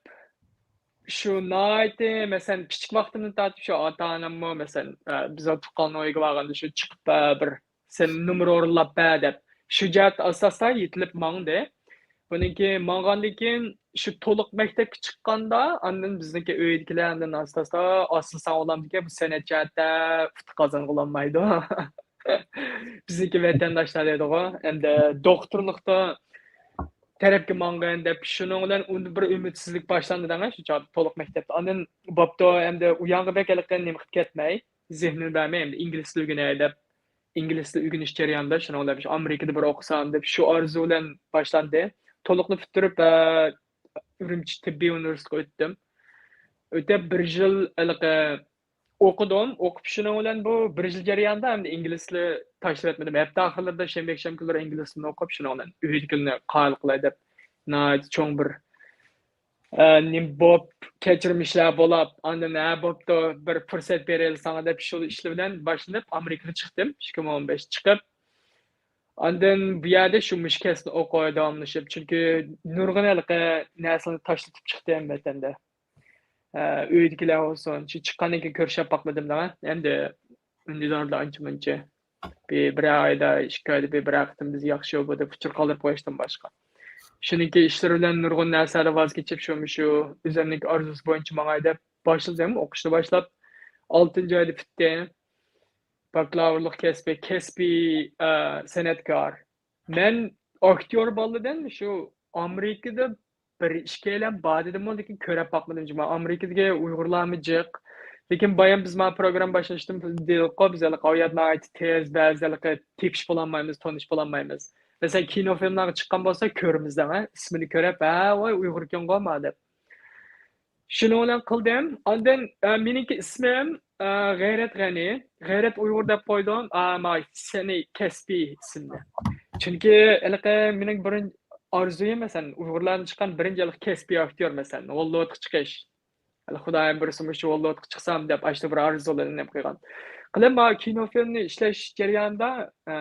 شۇ ناھايىتى، مەسىلەن، كىچىك ۋاقتىمدىن تارتىپ شۇ ئاتا-ئاناممۇ، مەسىلەن، ئە، بىز تۇغقاننىڭ ئۆيىگە بارغاندا شۇ چىقىپ، ئە، بىر سەن نومۇر ئورۇنلاپ بەر دەپ، شۇ جەھەتتە ئاستا-ئاستا يېتىلىپ ماڭدى. بۇنىڭ كېيىن ماڭغاندىن كېيىن شۇ تولۇق مەكتەپكە چىققاندا، ئاندىن بىزنىڭكى ئۆيدىكىلەر ئاندىن ئاستا-ئاستا، ئاستا ساڭا ئۇلامدىكەن، بۇ سەنئەت جەھەتتە ئۇتۇق قازانغىلى بولمايدۇ. بىزنىڭكى ۋەتەنداشلار دەيدىغۇ، ئەمدى دوختۇرلۇقتا تەرەپكە ماڭغىن دەپ، شۇنىڭ بىلەن ئۇندا بىر ئۈمىدسىزلىك باشلاندى دەڭە، شۇ چاغدا تولۇق مەكتەپتە. ئاندىن بوپتۇ، ئەمدى ئۇ يانغا بەك ھېلىقى نېمە قىلىپ كەتمەي، زېھنىنى بەرمەي، ئەمدى ئىنگلىز تىلى ئۆگىنەي دەپ، ئىنگلىز تىلى ئۆگىنىش جەريانىدا شۇنىڭ بىلەن شۇ ئامېرىكىدا بىر ئوقۇسام دەپ، شۇ ئارزۇ بىلەن باشلاندى. تولۇقنى پۈتتۈرۈپ، ئە، ئۈرۈمچى تېببىي ئۇنىۋېرسىتېتقا ئۆتتۈم. ئۆتۈپ بىر يىل ھېلىقى ئوقۇدۇم. ئوقۇپ شۇنىڭ بىلەن بۇ بىر يىل جەريانىدا ئەمدى ئىنگلىز تىلى تاشلىۋەتمىدىم. ھەپتە ئاخىرلىرىدا شەنبە، يەكشەنبە كۈنلىرى ئىنگلىز تىلىنى ئوقۇپ، شۇنىڭ بىلەن ئۆيدىكىلەرنى قايىل قىلاي دەپ ناھايىتى چوڭ بىر، ئە، نېمە بولۇپ، كەچۈرمىشلەر بولاپ، ئاندىن، ھە، بوپتۇ، بىر پۇرسەت بېرەيلى ساڭا دەپ شۇ ئىشلار بىلەن باشلىنىپ ئامېرىكىغا چىقتىم، ئىككى مىڭ ئون بەش چىقىپ. ئاندىن بۇ يەردە شۇ مۇشۇ كەسىپنى ئوقۇي داۋاملىشىپ، چۈنكى نۇرغۇن ھېلىقى نەرسىلەرنى تاشلىتىپ چىقتىم ۋەتەندە. ئە، ئۆيدىكىلەر بولسۇن، شۇ چىققاندىن كېيىن كۆرۈشۈپ باقمىدىم دەڭە. ئەمدى ئۈندىداردا ئانچە مۇنچە. بىر، بىرەر ئايدا، ئىككى ئايدا بىر، بىرەر قېتىم بىز ياخشى بولدى دەپ ئۇچۇر قالدۇرۇپ قويۇشتىن باشقا. شۇنىڭكى ئىشلىرى بىلەن نۇرغۇن نەرسىلەردىن ۋاز كېچىپ، شۇ، شۇ ئۆزۈمنىڭكى ئارزۇسى بويىچە ماڭاي دەپ باشلىدىم، ئوقۇشنى باشلاپ. ئالتىنچى ئايدا پۈتتى. باكلاۋۇرلۇق كەسپى، كەسپىي، ئە، سەنئەتكار. مەن ئاكتيور بالىدىن شۇ ئامېرىكىدا بىر ئىككىيلەن بار دېدىممۇ، لېكىن كۆرۈپ باقمىدىم جۇما. ئامېرىكىدىكى ئۇيغۇرلارمۇ جىق. لېكىن بايام بىز مانا پروگرامما باشلىنىشتىن دېدۇققۇ، بىز ھېلىقى ئايات ناھايىتى تېز، بەزىدە ھېلىقى تېپىشىپ بولالمايمىز، تونۇشۇپ بولالمايمىز. مەسىلەن، كىنو فىلىملارغا چىققان بولسا كۆرىمىز دەڭە، ئىسمىنى كۆرۈپ، ھە، ۋاي ئۇيغۇركەنغۇ ما دەپ. شۇنىڭ بىلەن قىلدىم. ئاندىن، ئە، مېنىڭكى ئىسمىم، ئە، غەيرەت غەنى. غەيرەت ئۇيغۇر دەپ قويدۇم. ئە، ما سەنئىي كەسپىي ئىسىمنى. چۈنكى ھېلىقى مېنىڭ بىرىن-، ئارزۇيۇم، مەسىلەن، ئۇيغۇرلاردىن چىققان بىرىنچى ھېلىقى كەسپىي ئاكتيور، مەسىلەن، ھوللىۋۇدقا چىقىش. ھېلى خۇدايىم بۇيرۇسا مۇشۇ ھوللىۋۇدقا چىقسام دەپ، ئاشۇنداق بىر ئارزۇ بىلەن نېمە قىلغان. قىلىپ، ما كىنو فىلىمنى ئىشلەش جەريانىدا، ئە،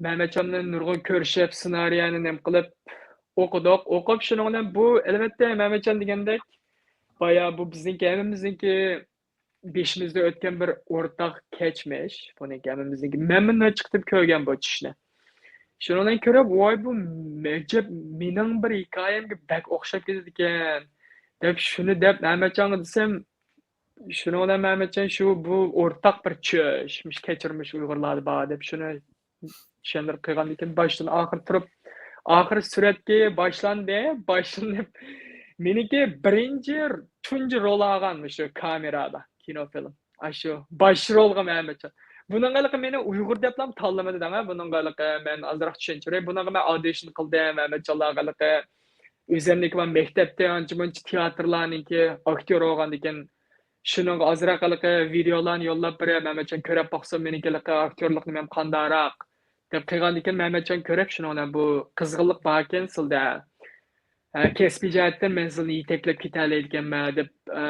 مەمەتجان بىلەن نۇرغۇن كۆرۈشۈپ، سېنارىيەنى نېمە قىلىپ ئوقۇدۇق. ئوقۇپ، شۇنىڭ بىلەن بۇ، ئەلۋەتتە، مەمەتجان دېگەندەك، بايا بۇ بىزنىڭكى، ھەممىمىزنىڭكى بېشىمىزدىن ئۆتكەن بىر ئورتاق كەچمىش. بۇنىڭكى ھەممىمىزنىڭكى، مەنمۇ نەچچە قېتىم كۆرگەن بۇ چۈشنى. شۇنىڭ بىلەن كۆرۈپ، ۋاي، بۇ ئەجەب مېنىڭ بىر ھېكايەمگە بەك ئوخشاپ كېتىدىكەن، دەپ، شۇنى دەپ مەمەتجانغا دېسەم، شۇنىڭ بىلەن مەمەتجان شۇ، بۇ ئورتاق بىر چۈش، مۇشۇ كەچۈرمىش ئۇيغۇرلاردا بار دەپ، شۇنى چۈشەندۈرۈپ قىلغاندىن كېيىن، باشتىن ئاخىر تۇرۇپ، ئاخىرى سۈرەتكە باشلاندى. باشلىنىپ، مېنىڭكى بىرىنچى، تۇنجى رول ئالغان مۇشۇ كامېرادا كىنو فىلىم. ئاشۇ باش رولغا مەمەتجان. بۇنىڭغا ھېلىقى مېنى ئۇيغۇر دەپلا تاللىمىدى دەڭە. بۇنىڭغا ھېلىقى مەن ئازراق چۈشەنچە بېرەي. بۇنىڭغا مەن ئادىشن قىلدىم، مەمەتجانلارغا ھېلىقى ئۆزەمنىڭكى مەن مەكتەپتە ئانچە مۇنچە تىياتىرلارنىڭكى ئاكتيورى بولغاندىكىن، شۇنىڭغا ئازراق ھېلىقى ۋىدېئولارنى يوللاپ بېرىپ، مەمەتجان كۆرۈپ باقسۇن، مېنىڭكى ھېلىقى ئاكتيورلۇق نېمەم قانداقراق دەپ قىلغاندىكىن، مەمەتجان كۆرۈپ، شۇنىڭ بىلەن بۇ قىزغىنلىق باركەن سىلدە. ھە، كەسپىي جەھەتتىن مەن سىلىنى يېتەكلەپ كېتەلەيدىكەنمەن دەپ، ئە،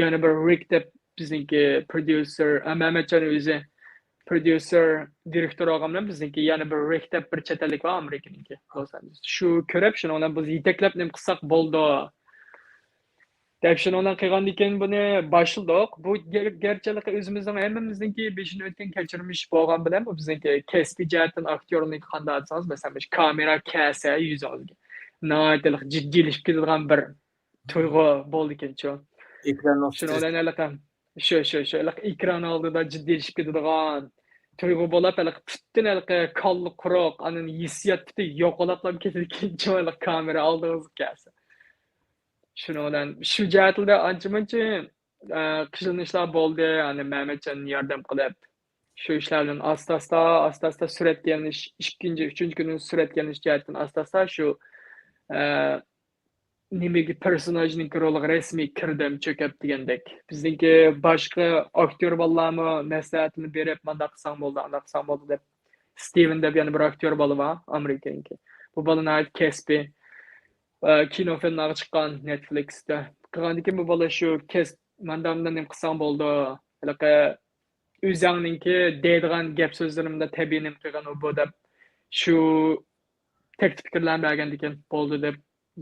يەنە بىر رىك دەپ بىزنىڭكى پروديۇسېر، ئە، مەمەتجان ئۆزى پروديۇسېر، دىرېكتور بولغان بىلەن بىزنىڭكى يەنە بىر رىك دەپ بىر چەت ئەللىك بار ئامېرىكىنىڭكى، لوس ئانژېلېس. شۇ كۆرۈپ، شۇنىڭ بىلەن بىز يېتەكلەپ نېمە قىلساق بولىدۇ دەپ شۇنىڭ بىلەن قىلغاندىن كېيىن بۇنى باشلىدۇق. بۇ گەر-، گەرچە ئۆزىمىزنىڭ ھەممىمىزنىڭكى بېشىدىن ئۆتكەن كەچۈرمىش بولغان بىلەن، بۇ بىزنىڭكى كەسپىي جەھەتتىن ئاكتيورنىڭكى قانداق دېسىڭىز، مەسىلەن، مۇشۇ كامېرا كەلسە يۈزىڭىزگە، ناھايىتى جىددىيلىشىپ كېتىدىغان بىر تۇيغۇ بولىدىكەنچۇ. ئېكراننىڭ شۇنىڭ بىلەن ھېلىقى، شۇ، شۇ، شۇ، ھېلىقى ئېكران ئالدىدا جىددىيلىشىپ كېتىدىغان تۇيغۇ بولاپ، ھېلىقى پۈتۈن ھېلىقى كاللا قۇرۇق، ئاندىن ھېسسىيات پۈتۈن يوقىلاپلا كېتىدىكەنچۇ، ھېلىقى كامېرا ئالدىڭىزغا كەلسە. شۇنىڭ بىلەن شۇ جەھەتلەردە ئانچە-مۇنچە، ئە، قىينىلىشلار بولدى. يەنى مەمەتجان ياردەم قىلىپ، شۇ ئىشلار بىلەن ئاستا-ئاستا، ئاستا-ئاستا سۈرەتكە ئېلىنىش، ئىككىنچى، ئۈچىنچى كۈنى سۈرەتكە ئېلىنىش جەھەتتىن ئاستا-ئاستا شۇ، ئە، نېمىگە، پېرسوناژنىڭكى رولىغا رەسمىي كىردىم، چۆكۈپ دېگەندەك. بىزنىڭكى باشقا ئاكتيور بالىلارمۇ مەسلىھەتنى بېرىپ، مانداق قىلساڭ بولىدۇ، ئانداق قىلساڭ بولىدۇ دەپ، ستىۋېن دەپ يەنە بىر ئاكتيور بالا بار، ئامېرىكىنىڭكى. بۇ بالا ناھايىتى كەسپىي. ئە، كىنو فىلىملارغا چىققان نېتفلىكستا. قىلغاندىن كېيىن بۇ بالا شۇ كەس-، ماندا مۇندا نېمە قىلساڭ بولىدۇ، ھېلىقى ئۆزەڭنىڭكى دەيدىغان گەپ سۆزلىرىمدا تەبىئىي نېمە قىلغان ئۇ بۇ دەپ شۇ تەكلىپ پىكىرلەرنى بەرگەندىكىن بولدى دەپ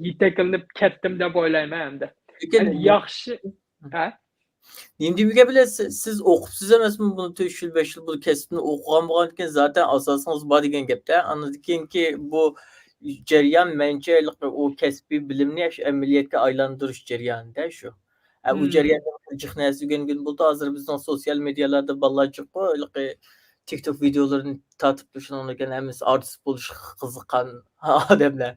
يېتەكلىنىپ كەتتىم دەپ ئويلايمەن ئەمدى. لېكىن يەنى بۇ ياخشى. ھە؟ نېمە دېمىگەن بىلەن سىز، سىز ئوقۇپسىز ئەمەسمۇ بۇنى تۆت يىل، بەش يىل بۇ كەسىپنى ئوقۇغان بولغاندىكىن زاتەن ئاساسىڭىز بار دېگەن گەپتە. ئاندىن كېيىنكى بۇ جەريان مەنچە ئۇ كەسپىي بىلىمنى شۇ ئەمەلىيەتكە ئايلاندۇرۇش جەريانىدا شۇ. ئە، ئۇ جەرياندا جىق نەرسە ئۆگەنگىلى بولدى. ھازىر بىزنىڭ سوسىيال مېدىيالاردا بالىلار جىققۇ، ھېلىقى تىك توك ۋىدېئولىرىنى تارتىپلا شۇنىڭ بىلەن ھەممىسى ئارتىس بولۇشقا قىزىققان ئادەملەر.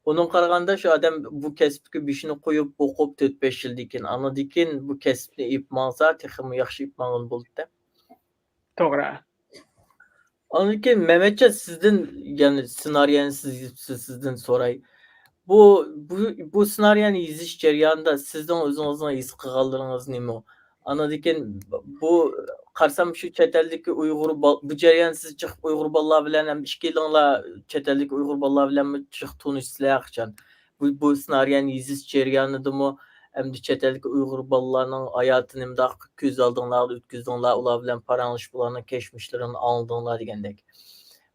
ئۇنىڭغا قارىغاندا شۇ ئادەم بۇ كەسىپكە بېشىنى قويۇپ ئوقۇپ تۆت بەش يىلدىن كېيىن، ئاندىن كېيىن بۇ كەسىپنى ئېلىپ ماڭسا تېخىمۇ ياخشى ئېلىپ ماڭغىلى بولىدۇ. توغرا. ئاندىن كېيىن مەمەتجان سىزدىن، يەنى سېنارىيەنى سىز يېزىپسىز، سىزدىن سوراي. بۇ، بۇ، بۇ سېنارىيەنى يېزىش جەريانىدا سىزنىڭ ئۆزىڭىزنىڭ ھېس قىلغانلىرىڭىز نېمە؟ ئاندىن كېيىن بۇ قارىسام شۇ چەت ئەلدىكى ئۇيغۇر بال-، بۇ جەريان سىز جىق ئۇيغۇر بالىلار بىلەن ھەم ئىككىلىڭلار چەت ئەلدىكى ئۇيغۇر بالىلار بىلەنمۇ جىق تونۇشسىلەر قاچان؟ بۇ، بۇ سېنارىيەنى يېزىش جەريانىدىمۇ ئەمدى چەت ئەلدىكى ئۇيغۇر بالىلارنىڭ ھاياتىنى مۇنداق كۆز ئالدىڭلاردا ئۆتكۈزدۈڭلار، ئۇلار بىلەن پاراڭلىشىپ، ئۇلارنىڭ كەچمىشلىرىنى ئاڭلىدىڭلار دېگەندەك.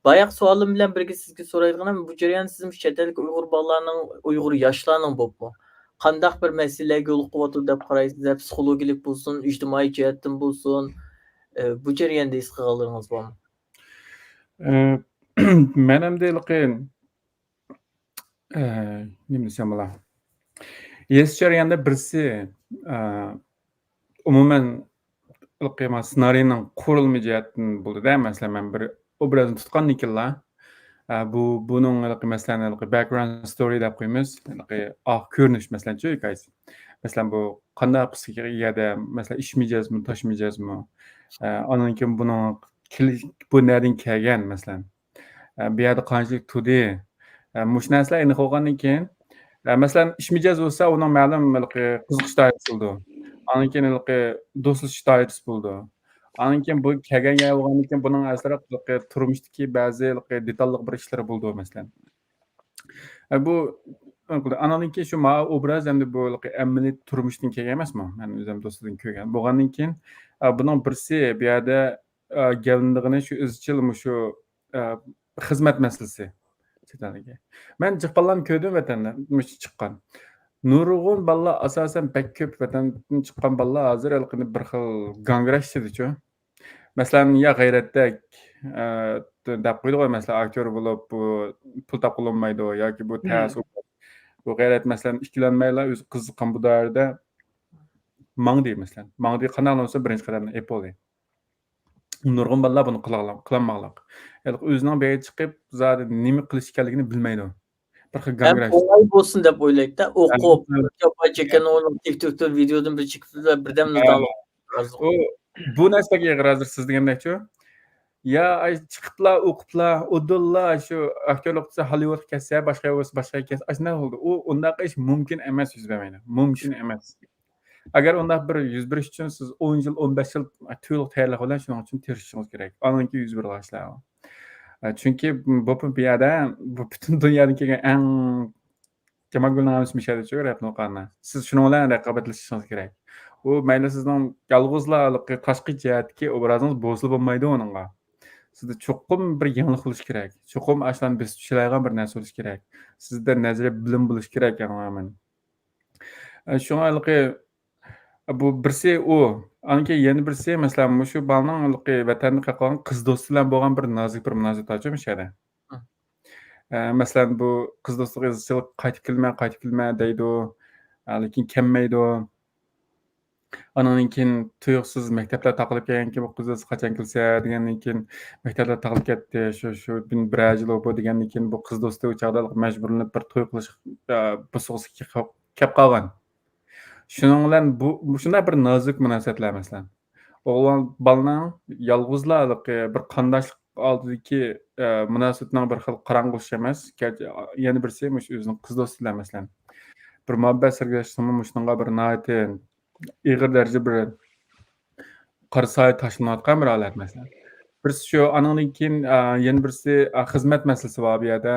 باياقى سوئالىم بىلەن بىرگە سىزگە سورايدىغىنىم، بۇ جەريان سىزمۇ چەت ئەلدىكى ئۇيغۇر بالىلارنىڭ، ئۇيغۇر ياشلارنىڭ بولۇپمۇ، قانداق بىر مەسىلىلەرگە يولۇقۇۋاتىدۇ دەپ قارايسىز؟ پسىخولوگىيەلىك بولسۇن، ئىجتىمائىي جەھەتتىن بولسۇن، ئە، بۇ جەرياندا ھېس قىلغانلىرىڭىز بارمۇ؟ ئە، مەن ئەمدى ھېلىقى ئە، نېمە دېسەم بولا؟ ھېس جەريانىدا بىرسى، ئە، ئومۇمەن، ھېلىقى ما سېنارىينىڭ قۇرۇلما جەھەتتىن بولىدۇ-دە. مەسىلەن، مەن بىر ئوبرازنى تۇتقاندىن كېيىنلا، ئە، بۇ، بۇنىڭ ھېلىقى، مەسىلەن، ھېلىقى باكگراوند ستورى دەپ قويىمىز. ھېلىقى ئارقا كۆرۈنۈش، مەسىلەن، چۈ ھېكايىسى. مەسىلەن، بۇ قانداق قىسىق يەردە، مەسىلەن، ئىش مىجەزمۇ، تاش مىجەزمۇ؟ ئە، ئاندىن كېيىن بۇنىڭ كېلىش، بۇ نەدىن كەلگەن، مەسىلەن؟ ئە، بۇ يەردە قانچىلىك تۇردى؟ ئە، مۇشۇ نەرسىلەر ئېنىق بولغاندىن كېيىن، ئە، مەسىلەن، ئىش مىجەز بولسا، ئۇنىڭ مەلۇم ھېلىقى قىزىقىش دائىرىسى بولىدۇ. ئاندىن كېيىن ھېلىقى دوستلىشىش دائىرىسى بولىدۇ. ئاندىن كېيىن بۇ كەلگەن يەر بولغاندىن كېيىن، بۇنىڭ ئەسلىرى ھېلىقى تۇرمۇشتىكى بەزى ھېلىقى دېتاللىق بىر ئىشلىرى بولىدۇ، مەسىلەن. ئە، بۇ، ئاندىن كېيىن شۇ ماۋۇ ئوبراز ئەمدى بۇ ھېلىقى ئەمەلىي تۇرمۇشتىن كەلگەن ئەمەسمۇ؟ مەن ئۆزۈم دوستلىرىدىن كۆرگەن. بولغاندىن كېيىن، ئە، بۇنىڭ بىرسى بۇ يەردە ئە، گەۋدىلىغىنى شۇ ئىزچىل مۇشۇ، ئە، خىزمەت مەسىلىسى. چەت ئەلدىكى. مەن جىق بالىلارنى كۆردۈم ۋەتەندە، مۇشۇ چىققان. نۇرغۇن بالىلار، ئاساسەن، بەك كۆپ ۋەتەندىن چىققان بالىلار ھازىر ھېلىقىنى بىر خىل گاڭگىراش ئىچىدىچۇ. مەسىلەن، يا غەيرەتتەك، ئە، دەپ قويدىغۇ، مەسىلەن، ئاكتيور بولۇپ، بۇ پۇل تاپقىلى بولمايدۇ ياكى بۇ تەس، بۇ غەيرەت، مەسىلەن، ئىككىلەنمەيلا ئۆزى قىزىققان بۇ دائىرىدە ماڭدى، مەسىلەن. ماڭدى، قانداق بولسا بىرىنچى قەدەمنى ئېلىپ بولدى. نۇرغۇن بالىلار بۇنى قىلالام-، قىلالماغلىق. ھېلىقى ئۆزىنىڭ بۇ يەرگە چىقىپ، زادى نېمە قىلىش ئىكەنلىكىنى بىلمەيدۇ. بىر خىل ھەم گاڭگىراش. ئوڭاي بولسۇن دەپ ئويلايدۇ-دە، ھە. ئوقۇپ، جاپا چەككەن ئورنىدا تىك توكتا ۋىدېودىن بىر چېكىپ، بىردەملا ھە. داڭلىق. ئۇ، بۇ نەرسە بەك ئېغىر ھازىر سىز دېگەندەكچۇ. يا، ئاي، چىقىپلا، ئوقۇپلا، ئۇدۇللا شۇ ئاكتيورلۇق قىلسا، ھاللىۋۇدقا كەتسە، باشقا يەرگە بارسا، باشقا يەرگە كەتسە، ئاشۇنداق بولدى. ئۇ، ئۇنداق ئىش مۇمكىن ئەمەس، يۈز بەرمەيدۇ. مۇمكىن ئەمەس. ئەگەر ئۇنداق بىر يۈز بېرىش ئۈچۈن سىز ئون يىل، ئون بەش يىل تولۇق تەييارلىق بىلەن شۇنىڭ ئۈچۈن تىرىشىشىڭىز كېرەك. ئانىڭ كېيىن يۈز بېرىدىغان ئىشلار. چۈنكى بۇ، بۇ يەردە، بۇ پۈتۈن دۇنيادىن كەلگەن ئەڭ جامالگۈلنىڭ ھەممىسى مۇشۇ يەردىچۇ، رەپنۇ قانۇن. سىز شۇنىڭ بىلەن رىقابەتلىشىشىڭىز كېرەك. ئۇ مەيلى سىزنىڭ يالغۇزلا ھېلىقى تاشقى جەھەتتىكى ئوبرازىڭىز بولسىلا بولمايدۇ ئۇنىڭغا. سىزدە چوقۇم بىر يېڭىلىق بولۇشى كېرەك. چوقۇم ئاشۇلارنى بېسىپ چۈشەلەيدىغان بىر نەرسە بولۇشى كېرەك. سىزدە نەزەرىيە بىلىم بولۇشى كېرەك، يەنى ئومۇمەن. ئە، شۇڭا ھېلىقى بۇ بىرسى ئۇ. ئاندىن كېيىن يەنە بىرسى، مەسىلەن، مۇشۇ بالىنىڭ ھېلىقى ۋەتەندە قېلىپ قالغان قىز دوستى بىلەن بولغان بىر نازۇك بىر مۇناسىۋىتى بارچۇ مۇشۇ يەردە. ھە. ئە، مەسىلەن، بۇ قىز دوستىغا ئىزچىل «قايتىپ كېلىمەن، قايتىپ كېلىمەن» دەيدۇ. ئە، لېكىن كەلمەيدۇ. ئانىڭدىن كېيىن تۇيۇقسىز مەكتەپلەر تاقىلىپ كەلگەنكىن، بۇ قىز دوستى قاچان كېلىسە دېگەندىن كېيىن، مەكتەپلەر تاقىلىپ كەتتى. شۇ، شۇ بىرەر يىل بولۇپ دېگەندىن كېيىن، بۇ قىز دوستى ئۇ چاغدا مەجبۇرلىنىپ بىر توي قىلىش، ئە، بوسۇغىسىغا كەپ، كەپ قالغان. شۇنىڭ بىلەن بۇ، مۇشۇنداق بىر نازۇك مۇناسىۋەتلەر، مەسىلەن، ئوغلان بالىنىڭ يالغۇزلا ھېلىقى بىر قانداشلىق ئالدىدىكى، ئە، مۇناسىۋىتىنىڭ بىر خىل قاراڭغۇلىشىش ئەمەس. كە-، يەنە بىرسى مۇشۇ ئۆزىنىڭ قىز دوستى بىلەن، مەسىلەن، بىر مۇھەببەت سىرلاشسىمۇ مۇشۇنىڭغا بىر ناھايىتى ئېغىر دەرىجىدە بىر قارا سايە تاشلىنىۋاتقان بىر ھالەت، مەسىلەن. بىرسى شۇ، ئانىڭدىن كېيىن، ئە، يەنە بىرسى، ئە، خىزمەت مەسىلىسى بار بۇ يەردە.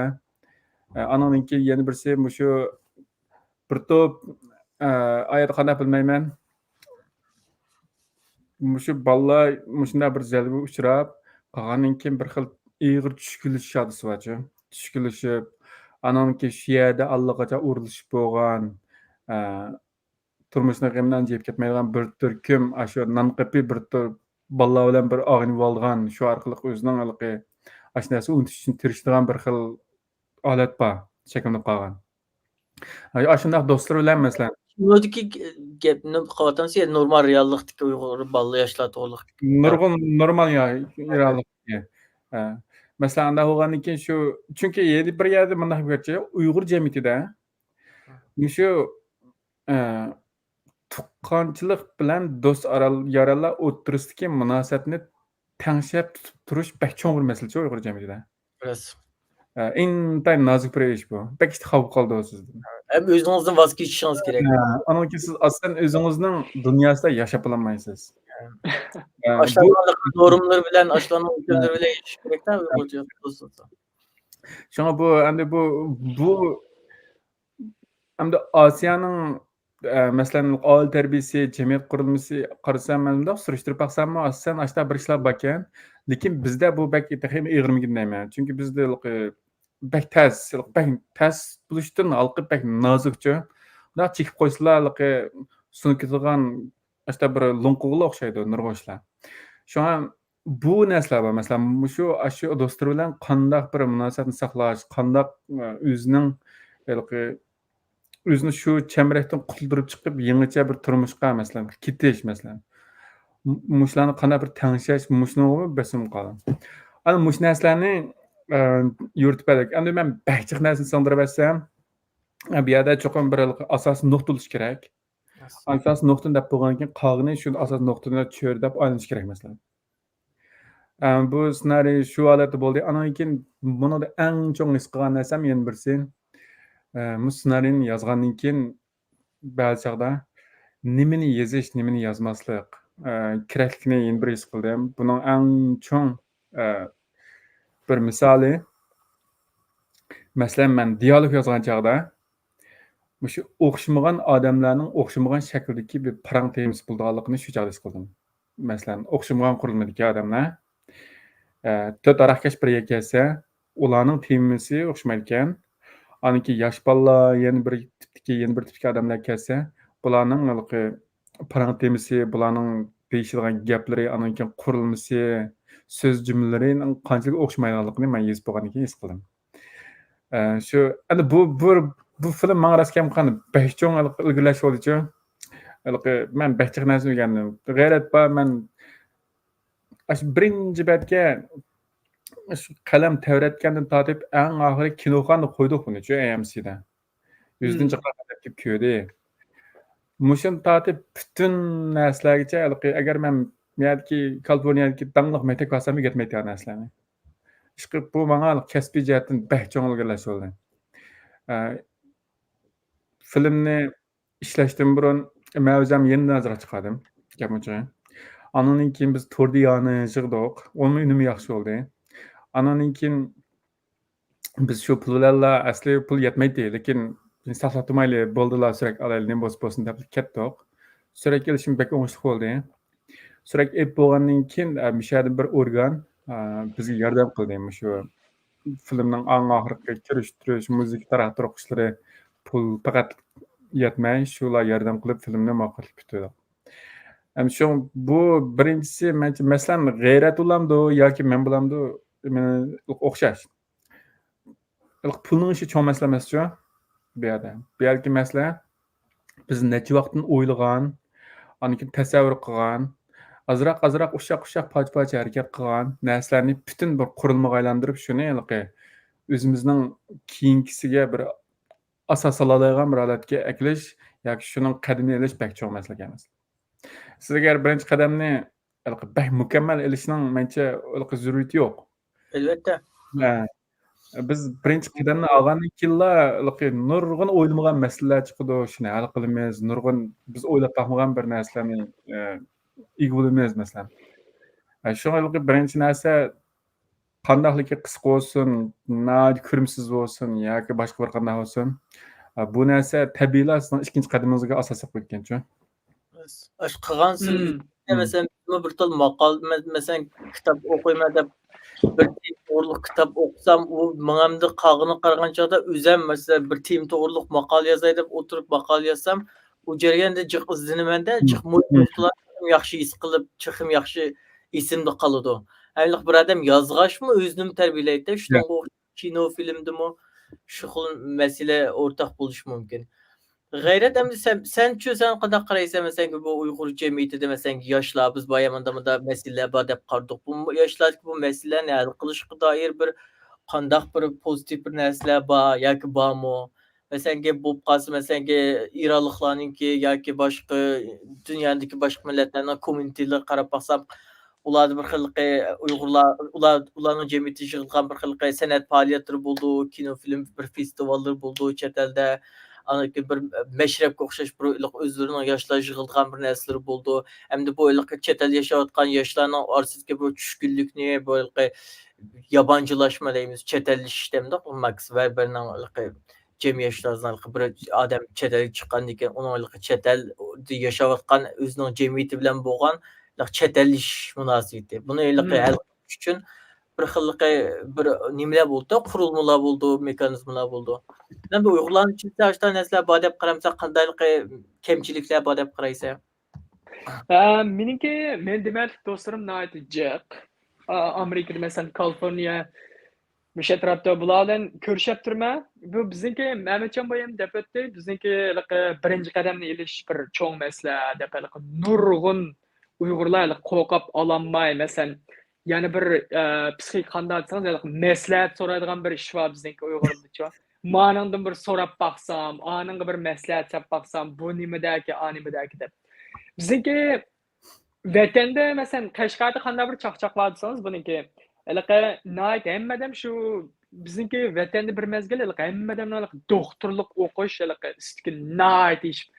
ئە، ئانىڭدىن كېيىن يەنە بىرسى مۇشۇ بىر توپ، ئە، ئايەت قانداق بىلمەيمەن. مۇشۇ بالىلار مۇشۇنداق بىر زەربىگە ئۇچراپ قالغاندىن كېيىن بىر خىل ئېغىر چۈشكۈنلىشىش ھادىسىسى بارچۇ. چۈشكۈنلىشىپ، ئانىڭدىن كېيىن شۇ يەردە ئاللىقاچان ئورۇنلىشىپ بولغان، ئە، تۇرمۇشنىڭ غېمىدىن ئانچە يېپىپ كەتمەيدىغان بىر تۈركۈم، ئاشۇ نان قېپى بىر تۈر بالىلار بىلەن بىر ئاغىنە بولغان، شۇ ئارقىلىق ئۆزىنىڭ ھېلىقى ئاشۇ نەرسە ئۇنتۇش ئۈچۈن تىرىشىدىغان بىر خىل ھالەت بار، شەكىللىنىپ قالغان. ئاشۇنداق دوستلىرى بىلەن، مەسىلەن. كىنودىكى گەپنى قىلىۋاتامسىز يا نورمال رېئاللىقتىكى ئۇيغۇر بالىلار، ياشلار توغرىلىق؟ نۇرغۇن نورمال يا، رېئاللىق. ھە. مەسىلەن، ئانداق بولغاندىن كېيىن شۇ، چۈنكى يەنە بىر يەردە مۇنداق بىر گەپ، ئۇيغۇر جەمئىيىتىدە مۇشۇ، ئە، تۇغقانچىلىق بىلەن دوست ئارال-، يارانلار ئوتتۇرىسىدىكى مۇناسىۋەتنى تەڭشەپ تۇتۇپ تۇرۇش بەك چوڭ بىر مەسىلىچۇ ئۇيغۇر جەمئىيىتىدە. راست. ئە، ئىنتايىن نازۇك بىر ئىش بۇ. بەك ئىشتە خاپا قالىدۇ سىزدىن. ھەم ئۆزىڭىزدىن ۋاز كېچىشىڭىز كېرەك. ھە، ئانىڭدىن كېيىن سىز ئاساسەن ئۆزىڭىزنىڭ دۇنياسىدا ياشاپ بولالمايسىز. ھە. ئە، بۇ ئاشۇلارنىڭ نورمىلىرى بىلەن، ئاشۇلارنىڭ ئۆلچەملىرى بىلەن ياشاش كېرەكتە، ھە. ئۇيغۇرچە دوست بولسا. شۇڭا بۇ، ئەمدى بۇ، بۇ، ئەمدى ئاسىيانىڭ، ئە، مەسىلەن، ئائىلە تەربىيەسى، جەمئىيەت قۇرۇلمىسى قارىسام، مەن مۇنداق سۈرۈشتۈرۈپ باقساممۇ، ئاساسەن ئاشۇنداق بىر ئىشلار باركەن. لېكىن بىزدە بۇ بەك تېخىمۇ ئېغىرمىكىن دەيمەن. چۈنكى بىزدە ھېلىقى بەك تەس، بەك تەس بولۇشتىن ھېلىقى بەك نازۇكچۇ. مۇنداق چېكىپ قويسىلا، ھېلىقى سۇنۇپ كېتىدىغان ئاشۇنداق بىر لوڭقىغىلا ئوخشايدۇ نۇرغۇن ئىشلار. شۇڭا بۇ نەرسىلەر بار. مەسىلەن، مۇشۇ، ئاشۇ دوستلىرى بىلەن قانداق بىر مۇناسىۋەتنى ساقلاش، قانداق، ئە، ئۆزىنىڭ ھېلىقى، ئۆزىنى شۇ چەمبىرەكتىن قۇتۇلدۇرۇپ چىقىپ، يېڭىچە بىر تۇرمۇشقا، مەسىلەن، كېتىش، مەسىلەن. م-، مۇشۇلارنى قانداق بىر تەڭشەش، مۇشۇنىڭغا بېسىم قالدىم. ئەنە مۇشۇ نەرسىلەرنى، ئە، يورۇتۇپ بەردۇق. ئەمدى مەن بەك جىق نەرسىنى سىڭدۈرۈۋەتسەم، بۇ يەردە چوقۇم بىر ئاساسىي نۇقتا بولۇشى كېرەك. ئاساسىي نۇقتىنى دەپ بولغاندىن كېيىن، قالغىنى شۇ ئاساسىي نۇقتىنى چۆرىدەپ ئايلىنىش كېرەك، مەسىلەن. ئە، بۇ سېنارىي شۇ ھالەتتە بولدى. ئاندىن كېيىن بۇنىڭدا ئەڭ چوڭ ھېس قىلغان نەرسەم يەنە بىرسى، ئە، بۇ سېنارىينى يازغاندىن كېيىن بەزى چاغدا نېمىنى يېزىش، نېمىنى يازماسلىق، ئە، كېرەكلىكىنى يەنە بىر ھېس قىلدىم. بۇنىڭ ئەڭ چوڭ، ئە، بىر مىسالى، مەسىلەن، مەن دىيالوگ يازغان چاغدا مۇشۇ ئوخشىمىغان ئادەملەرنىڭ ئوخشىمىغان شەكىلدىكى بىر پاراڭ تېمىسى بولىدىغانلىقىنى شۇ چاغدا ھېس قىلدىم. مەسىلەن، ئوخشىمىغان قۇرۇلمىدىكى ئادەملەر، ئە، تۆت ھاراقكەش بىر يەرگە كەلسە، ئۇلارنىڭ تېمىسى ئوخشىمايدىكەن. ئاندىن كېيىن ياش بالىلار، يەنە بىر تىپتىكى، يەنە بىر تىپتىكى ئادەملەر كەلسە، بۇلارنىڭ ھېلىقى پاراڭ تېمىسى، بۇلارنىڭ دېيىشىدىغان گەپلىرى، ئاندىن كېيىن قۇرۇلمىسى، سۆز جۈملىلىرىنىڭ قانچىلىك ئوخشىمايدىغانلىقىنى مەن يېزىپ بولغاندىن كېيىن ھېس قىلدىم. ئە، شۇ، ئەنە بۇ، بۇ، بۇ فىلىم ماڭا راست كەلمىغان بەك چوڭ ئىلگىرىلەش بولدىچۇ. ھېلىقى مەن بەك جىق نەرسە ئۆگەندىم. غەيرەت بار، مەن ئاشۇ بىرىنچى بەتكە شۇ قەلەم تەۋرەتكەندىن تارتىپ ئەڭ ئاخىرى كىنوخانىدا قويدۇق بۇنىچۇ، ئەي ئېم سىدا. يۈزدىن جىقراق ئادەم كېلىپ كۆردى. مۇشۇنى تارتىپ پۈتۈن نەرسىلەرگىچە، ھېلىقى، ئەگەر مەن بۇ يەردىكى، كالىفورنىيەدىكى داڭلىق مەكتەپكە بارسام ئۆگەتمەيتتى ھەر نەرسىلەرنى. ئىشقىلىپ، بۇ ماڭا كەسپىي جەھەتتىن بەك چوڭ ئىلگىرىلەش بولدى. ئە، فىلىمنى ئىشلەشتىن بۇرۇن مەن ئۆزۈم يېنىدىن ئازراق چىقاردىم، گەپ ئوچۇقى. ئانىڭدىن كېيىن بىز توردا يەنە يىغدۇق. ئۇنىڭ ئۈنۈمى ياخشى بولدى. ئانىڭدىن كېيىن بىز شۇ پۇل بىلەنلا، ئەسلى پۇل يەتمەيتتى، لېكىن ساقلاپ تۇرمايلى، بولدىلا، سۈرەك ئالايلى، نېمە بولسا بولسۇن دەپ كەتتۇق. سۈرەك ئېلىشىم بەك ئوڭۇشلۇق بولدى. سۈرەك ئېلىپ بولغاندىن كېيىن، ئە، مۇشۇ يەردىن بىر ئورگان، ئە، بىزگە ياردەم قىلدى. مۇشۇ فىلىمنىڭ ئەڭ ئاخىرقى كىرىشتۈرۈش، مۇزىكا تارقىتىش قىلىشلىرى پۇل پەقەت يەتمەي، شۇلار ياردەم قىلىپ فىلىمنى مۇۋەپپەقىيەتلىك پۈتتۈردۇق. ئەمدى شۇ، بۇ بىرىنچىسى، مەنچە، مەسىلەن، غەيرەت بولامدۇ ياكى مەن بولامدۇ، مېنى ئوخشاش. پۇلنىڭ ئىشى چوڭ مەسىلە ئەمەسچۇ بۇ يەردە. بۇ يەردىكى مەسىلە، بىز نەچچە ۋاقىتتىن ئويلىغان، ئاندىن كېيىن تەسەۋۋۇر قىلغان، ئازراق، ئازراق، ئۇششاق، ئۇششاق، پارچە، پارچە ھەرىكەت قىلغان نەرسىلەرنى پۈتۈن بىر قۇرۇلمىغا ئايلاندۇرۇپ، شۇنى ھېلىقى ئۆزىمىزنىڭ كېيىنكىسىگە بىر ئاساس سالالايدىغان بىر ھالەتكە ئەكېلىش، ياكى شۇنىڭ قەدىمىنى ئېلىش بەك چوڭ مەسىلە ئەمەس. سىز ئەگەر بىرىنچى قەدەمنى ھېلىقى بەك مۇكەممەل ئېلىشنىڭ مەنچە ھېلىقى زۆرۈرىيىتى يوق. ئەلۋەتتە. ھە. بىز بىرىنچى قەدەمنى ئالغاندىن كېيىنلا ھېلىقى نۇرغۇن ئويلىمىغان مەسىلىلەر چىقىدۇ، شۇنى ھەل قىلىمىز، نۇرغۇن بىز ئويلاپ باقمىغان بىر نەرسىلەرنى، ئە، ئىگە بولىمىز، مەسىلەن. ئە، شۇڭا ھېلىقى بىرىنچى نەرسە قانداقلىكى قىسقا بولسۇن، ناھايىتى كۆرۈمسىز بولسۇن ياكى باشقا بىر قانداق بولسۇن، ئە، بۇ نەرسە تەبىئىيلا سىزنىڭ ئىككىنچى قەدىمىڭىزگە ئاساس سېلىپ قويىدىكەنچۇ. ئاشۇ قىلغانسېرى، مم. مم. مەسىلەن، بىزمۇ بىر تال ماقال، مە-، مەسىلەن، كىتاب ئوقۇيمەن دەپ، بىر تېما توغرۇلۇق كىتاب ئوقۇسام، ئۇ ماڭا ئەمدى قالغىنىغا قارىغان چاغدا ئۆزەم، مەسىلەن، بىر تېما توغرۇلۇق ماقالە يازاي دەپ ئولتۇرۇپ ماقالە يازسام، ئۇ جەرياندا جىق ئىزدىنىمەن-دە، مم. جىق مۇھىم مم. نۇقتىلارنى ياخشى ھېس قىلىپ، تېخىمۇ ياخشى ئېسىمدە قالىدۇ. ھەملىق بىر ئادەم يازغاچمۇ ئۆزىنىمۇ تەربىيەلەيدۇ-دە، يا. شۇنىڭغا ئوخشاش كىنو، فىلىمدىمۇ شۇ خىل مەسىلە ئورتاق بولۇشى مۇمكىن. غەيرەت، ئەمدى سەن، سەنچۇ، سەن قانداق قارايسەن؟ مەسىلەن، بۇ ئۇيغۇر جەمئىيىتىدە، مەسىلەن، ياشلار، بىز بايام مۇنداق، مۇنداق مەسىلىلەر بار دەپ قارىدۇق. بۇ ياشلاردىكى بۇ مەسىلىلەرنى ھەل قىلىشقا دائىر بىر قانداق بىر پوزىتىپ بىر نەرسىلەر بار ياكى بارمۇ؟ مەسىلەنكى، بولۇپ قالسا، مەسىلەنكى، ئىرانلىقلارنىڭكى ياكى باشقا دۇنيادىكى باشقا مىللەتلەرنىڭ كوممېنتلىرىغا قاراپ باقسام، ئۇلاردا بىر خىللىقى ئۇيغۇرلار، ئۇلار، ئۇلارنىڭ جەمئىيىتى يىغىلغان بىر خىللىقى سەنئەت پائالىيەتلىرى بولىدۇ، كىنو، فىلىم بىر فېستىۋاللىرى بولىدۇ چەت ئەلدە. ئاندىن كېيىن بىر مەشرەپكە ئوخشاش بىر ھېلىقى ئۆزلىرىنىڭ ياشلار يىغىلغان بىر نەرسىلىرى بولىدۇ. ئەمدى بۇ ھېلىقى چەت ئەلدە ياشاۋاتقان ياشلارنىڭ ئارىسىدىكى بۇ چۈشكۈنلۈكنى، بۇ ھېلىقى يابانچىلاشما دەيمىز، چەت ئەللىشىش دەيمىز، ماكس ۋېربېرنىڭ ھېلىقى جەمئىي ياشلار، ھېلىقى بىر ئادەم چەت ئەلگە چىققاندىن كېيىن، ئۇنىڭ ھېلىقى چەت ئەلدە ياشاۋاتقان ئۆزىنىڭ جەمئىيىتى بىلەن بولغان ھېلىقى چەت ئەللىشىش مۇناسىۋىتى. بۇنى ھېلىقى مم. ھەل قىلىش ئۈچۈن بىر خىللىقى بىر نېمىلەر بولىدۇ، قۇرۇلمىلار بولىدۇ، مېخانىزملار بولىدۇ. مەن بۇ ئۇيغۇرلارنىڭ ئىچىدە ئاشۇنداق نەرسىلەر بار دەپ قارامسا، قانداقلىقى كەمچىلىكلەر بار دەپ قارايسەن؟ ئە، مېنىڭكى، مېنىڭ دېمەكلىك دوستلىرىم ناھايىتى جىق. ئا-، ئامېرىكىدا، مەسىلەن، كالىفورنىيە، مۇشۇ ئەتراپتا بۇلار بىلەن كۆرۈشۈپ تۇرىمەن. بۇ بىزنىڭكى، مەمەتجان بايام دەپ ئۆتتى، بىزنىڭكى ھېلىقى بىرىنچى قەدەمنى ئېلىش بىر چوڭ مەسىلە دەپ، ھېلىقى نۇرغۇن ئۇيغۇرلار ھېلىقى قورقۇپ ئالالماي، مەسىلەن، يەنە بىر، ئە، پسىخىكا قانداق دېسىڭىز، ھېلىقى مەسلىھەت سورايدىغان بىر ئىش بار بىزنىڭكى ئۇيغۇرلاردا. مانىڭدىن بىر سوراپ باقسام، ئانىڭغا بىر مەسلىھەت سوراپ باقسام، بۇ نېمىدەكى، ئا نېمىدەكى دەپ. بىزنىڭكى ۋەتەندە، مەسىلەن، قەشقەردە قانداق بىر چاقچاق بار دېسىڭىز، بۇنىڭكى ھېلىقى ناھايىتى ھەممە ئادەم شۇ، بىزنىڭكى ۋەتەندە بىر مەزگىل ھېلىقى ھەممە ئادەمنىڭ ھېلىقى دوختۇرلۇق ئوقۇش ھېلىقى ئىستىكى ناھايىتى ئېشىپ.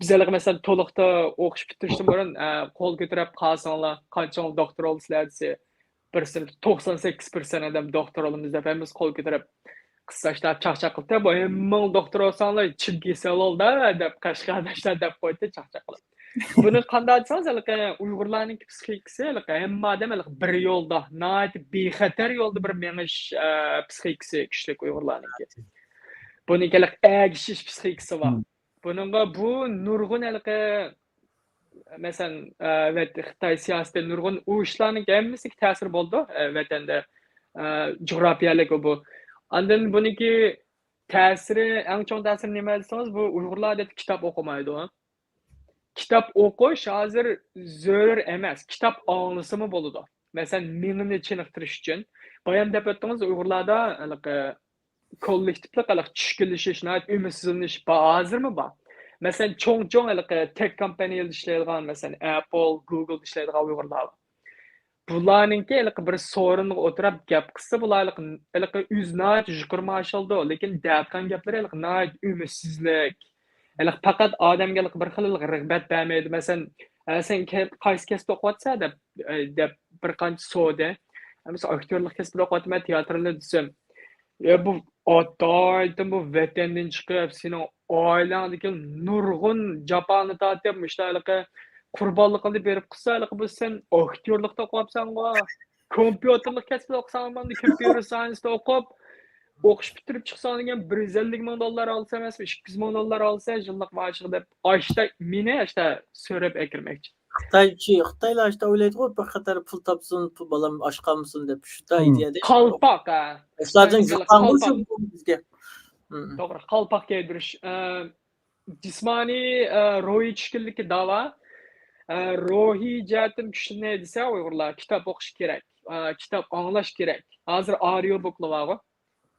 بىز ھېلىقى، مەسىلەن، تولۇقتا ئوقۇش پۈتتۈرۈشتىن بۇرۇن، ئە، قول كۆتۈرۈپ قارىساڭلار، قانچىڭلار دوختۇر بولدى سىلەر دېسە، بىرسى توقسان سەككىز پىرسەنت ئادەم دوختۇر بولىمىز دەپ ھەممىسى قول كۆتۈرۈپ، قىسقاشتا چاقچاق قىلدى. بۇ ھەممىڭ دوختۇر بولساڭلار، چىن كېسەل بولدى دەپ، قەشقەرداشلار دەپ قويدى چاقچاق قىلىپ. بۇنى قانداق دېسىڭىز، ھېلىقى ئۇيغۇرلارنىڭكى پسىخىكىسى، ھېلىقى ھەممە ئادەم ھېلىقى بىر يولدا، ناھايىتى بىخەتەر يولدا بىر مېڭىش، ئە، پسىخىكىسى كۈچلۈك ئۇيغۇرلارنىڭكى. بۇنىڭكى ھېلىقى ئەگىشىش پسىخىكىسى بار. مم. بۇنىڭغا بۇ نۇرغۇن ھېلىقى، مەسىلەن، ئە، ۋەت-، خىتاي سىياسىتى نۇرغۇن ئۇ ئىشلارنىڭ ھەممىسىگە تەسىر بولىدۇ، ئە، ۋەتەندە، ئە، جۇغراپىيەلىك بۇ. ئاندىن بۇنىڭكى تەسىرى، ئەڭ چوڭ تەسىرى نېمە دېسىڭىز، بۇ ئۇيغۇرلار ئادەتتە كىتاب ئوقۇمايدۇ. كىتاب ئوقۇش ھازىر زۆرۈر ئەمەس، كىتاب ئاڭلىسىمۇ بولىدۇ. مەسىلەن، مېڭىنى چېنىقتۇرۇش ئۈچۈن. بايام دەپ ئۆتتىڭىز، ئۇيغۇرلاردا ھېلىقى كوللېكتىپلىق ھېلىقى چۈشكۈنلىشىش، ناھايىتى ئۈمىدسىزلىنىش بار، ھازىرمۇ بار. مەسىلەن، چوڭ-چوڭ ھېلىقى تېك كومپانىيەلەردە ئىشلەيدىغان، مەسىلەن، ئەپل، گۇگلدا ئىشلەيدىغان ئۇيغۇرلار بار. بۇلارنىڭكى ھېلىقى بىر سورۇنغا ئولتۇرۇپ گەپ قىلسا، بۇلار ھېلىقى، ھېلىقى ئۆزى ناھايىتى يۇقىرى مائاش ئالىدۇ، لېكىن دەۋاتقان گەپلىرى ھېلىقى ناھايىتى ئۈمىدسىزلىك. ھېلىقى پەقەت ئادەمگە ھېلىقى بىر خىل ھېلىقى رىغبەت بەرمەيدۇ. مەسىلەن، ئە، سەن كە-، قايسى كەسىپتە ئوقۇۋاتىسەن دەپ، ئە، دەپ بىر قانچە سورىدى. مەن مەسىلەن، ئاكتيورلۇق كەسپىدە ئوقۇۋاتىمەن، تىياتىرنى دېسەم، يا بۇ ئاتايتىن بۇ ۋەتەندىن چىقىپ، سېنىڭ ئائىلەڭدىكى نۇرغۇن جاپانى تارتىپ، مۇشۇنداق ھېلىقى قۇربانلىقىنى بېرىپ قىلسا، ھېلىقى بۇ سەن ئاكتيورلۇقتا ئوقۇۋاپسەنغۇ. كومپيۇتېرلىق كەسىپتە ئوقۇساڭ بولدى، كومپيۇتېر ساينستا ئوقۇپ، ئوقۇش پۈتتۈرۈپ چىقساڭ دېگەن بىر يۈز ئەللىك مىڭ دوللار ئالسا ئەمەسمۇ، ئىككى يۈز مىڭ دوللار ئالسا يىللىق مائاشىغا دەپ، ئاشتا مېنى ئاشتا سۆرەپ ئەكىرمەكچى. خىتايچى، خىتايلار ئاشتا ئويلايدىغۇ، بىر قەدەر پۇل تاپسۇن، پۇل بالام ئاش قالمىسۇن دەپ، شۇتا مم. ئىدىيەدە. قالپاق، ھە. ياشلاردىن قالپاق. يۇقىرىمۇ شۇ بىزگە. مم. توغرا، قالپاق كىيدۈرۈش. ئە، جىسمانىي، ئە، روھىي چۈشكۈنلۈككە داۋا. ئە، روھىي جەھەتتىن كۈچلىنەي دېسە ئۇيغۇرلار كىتاب ئوقۇش كېرەك. ئە، كىتاب ئاڭلاش كېرەك. ھازىر ئاودىيو بۇكلار بارغۇ.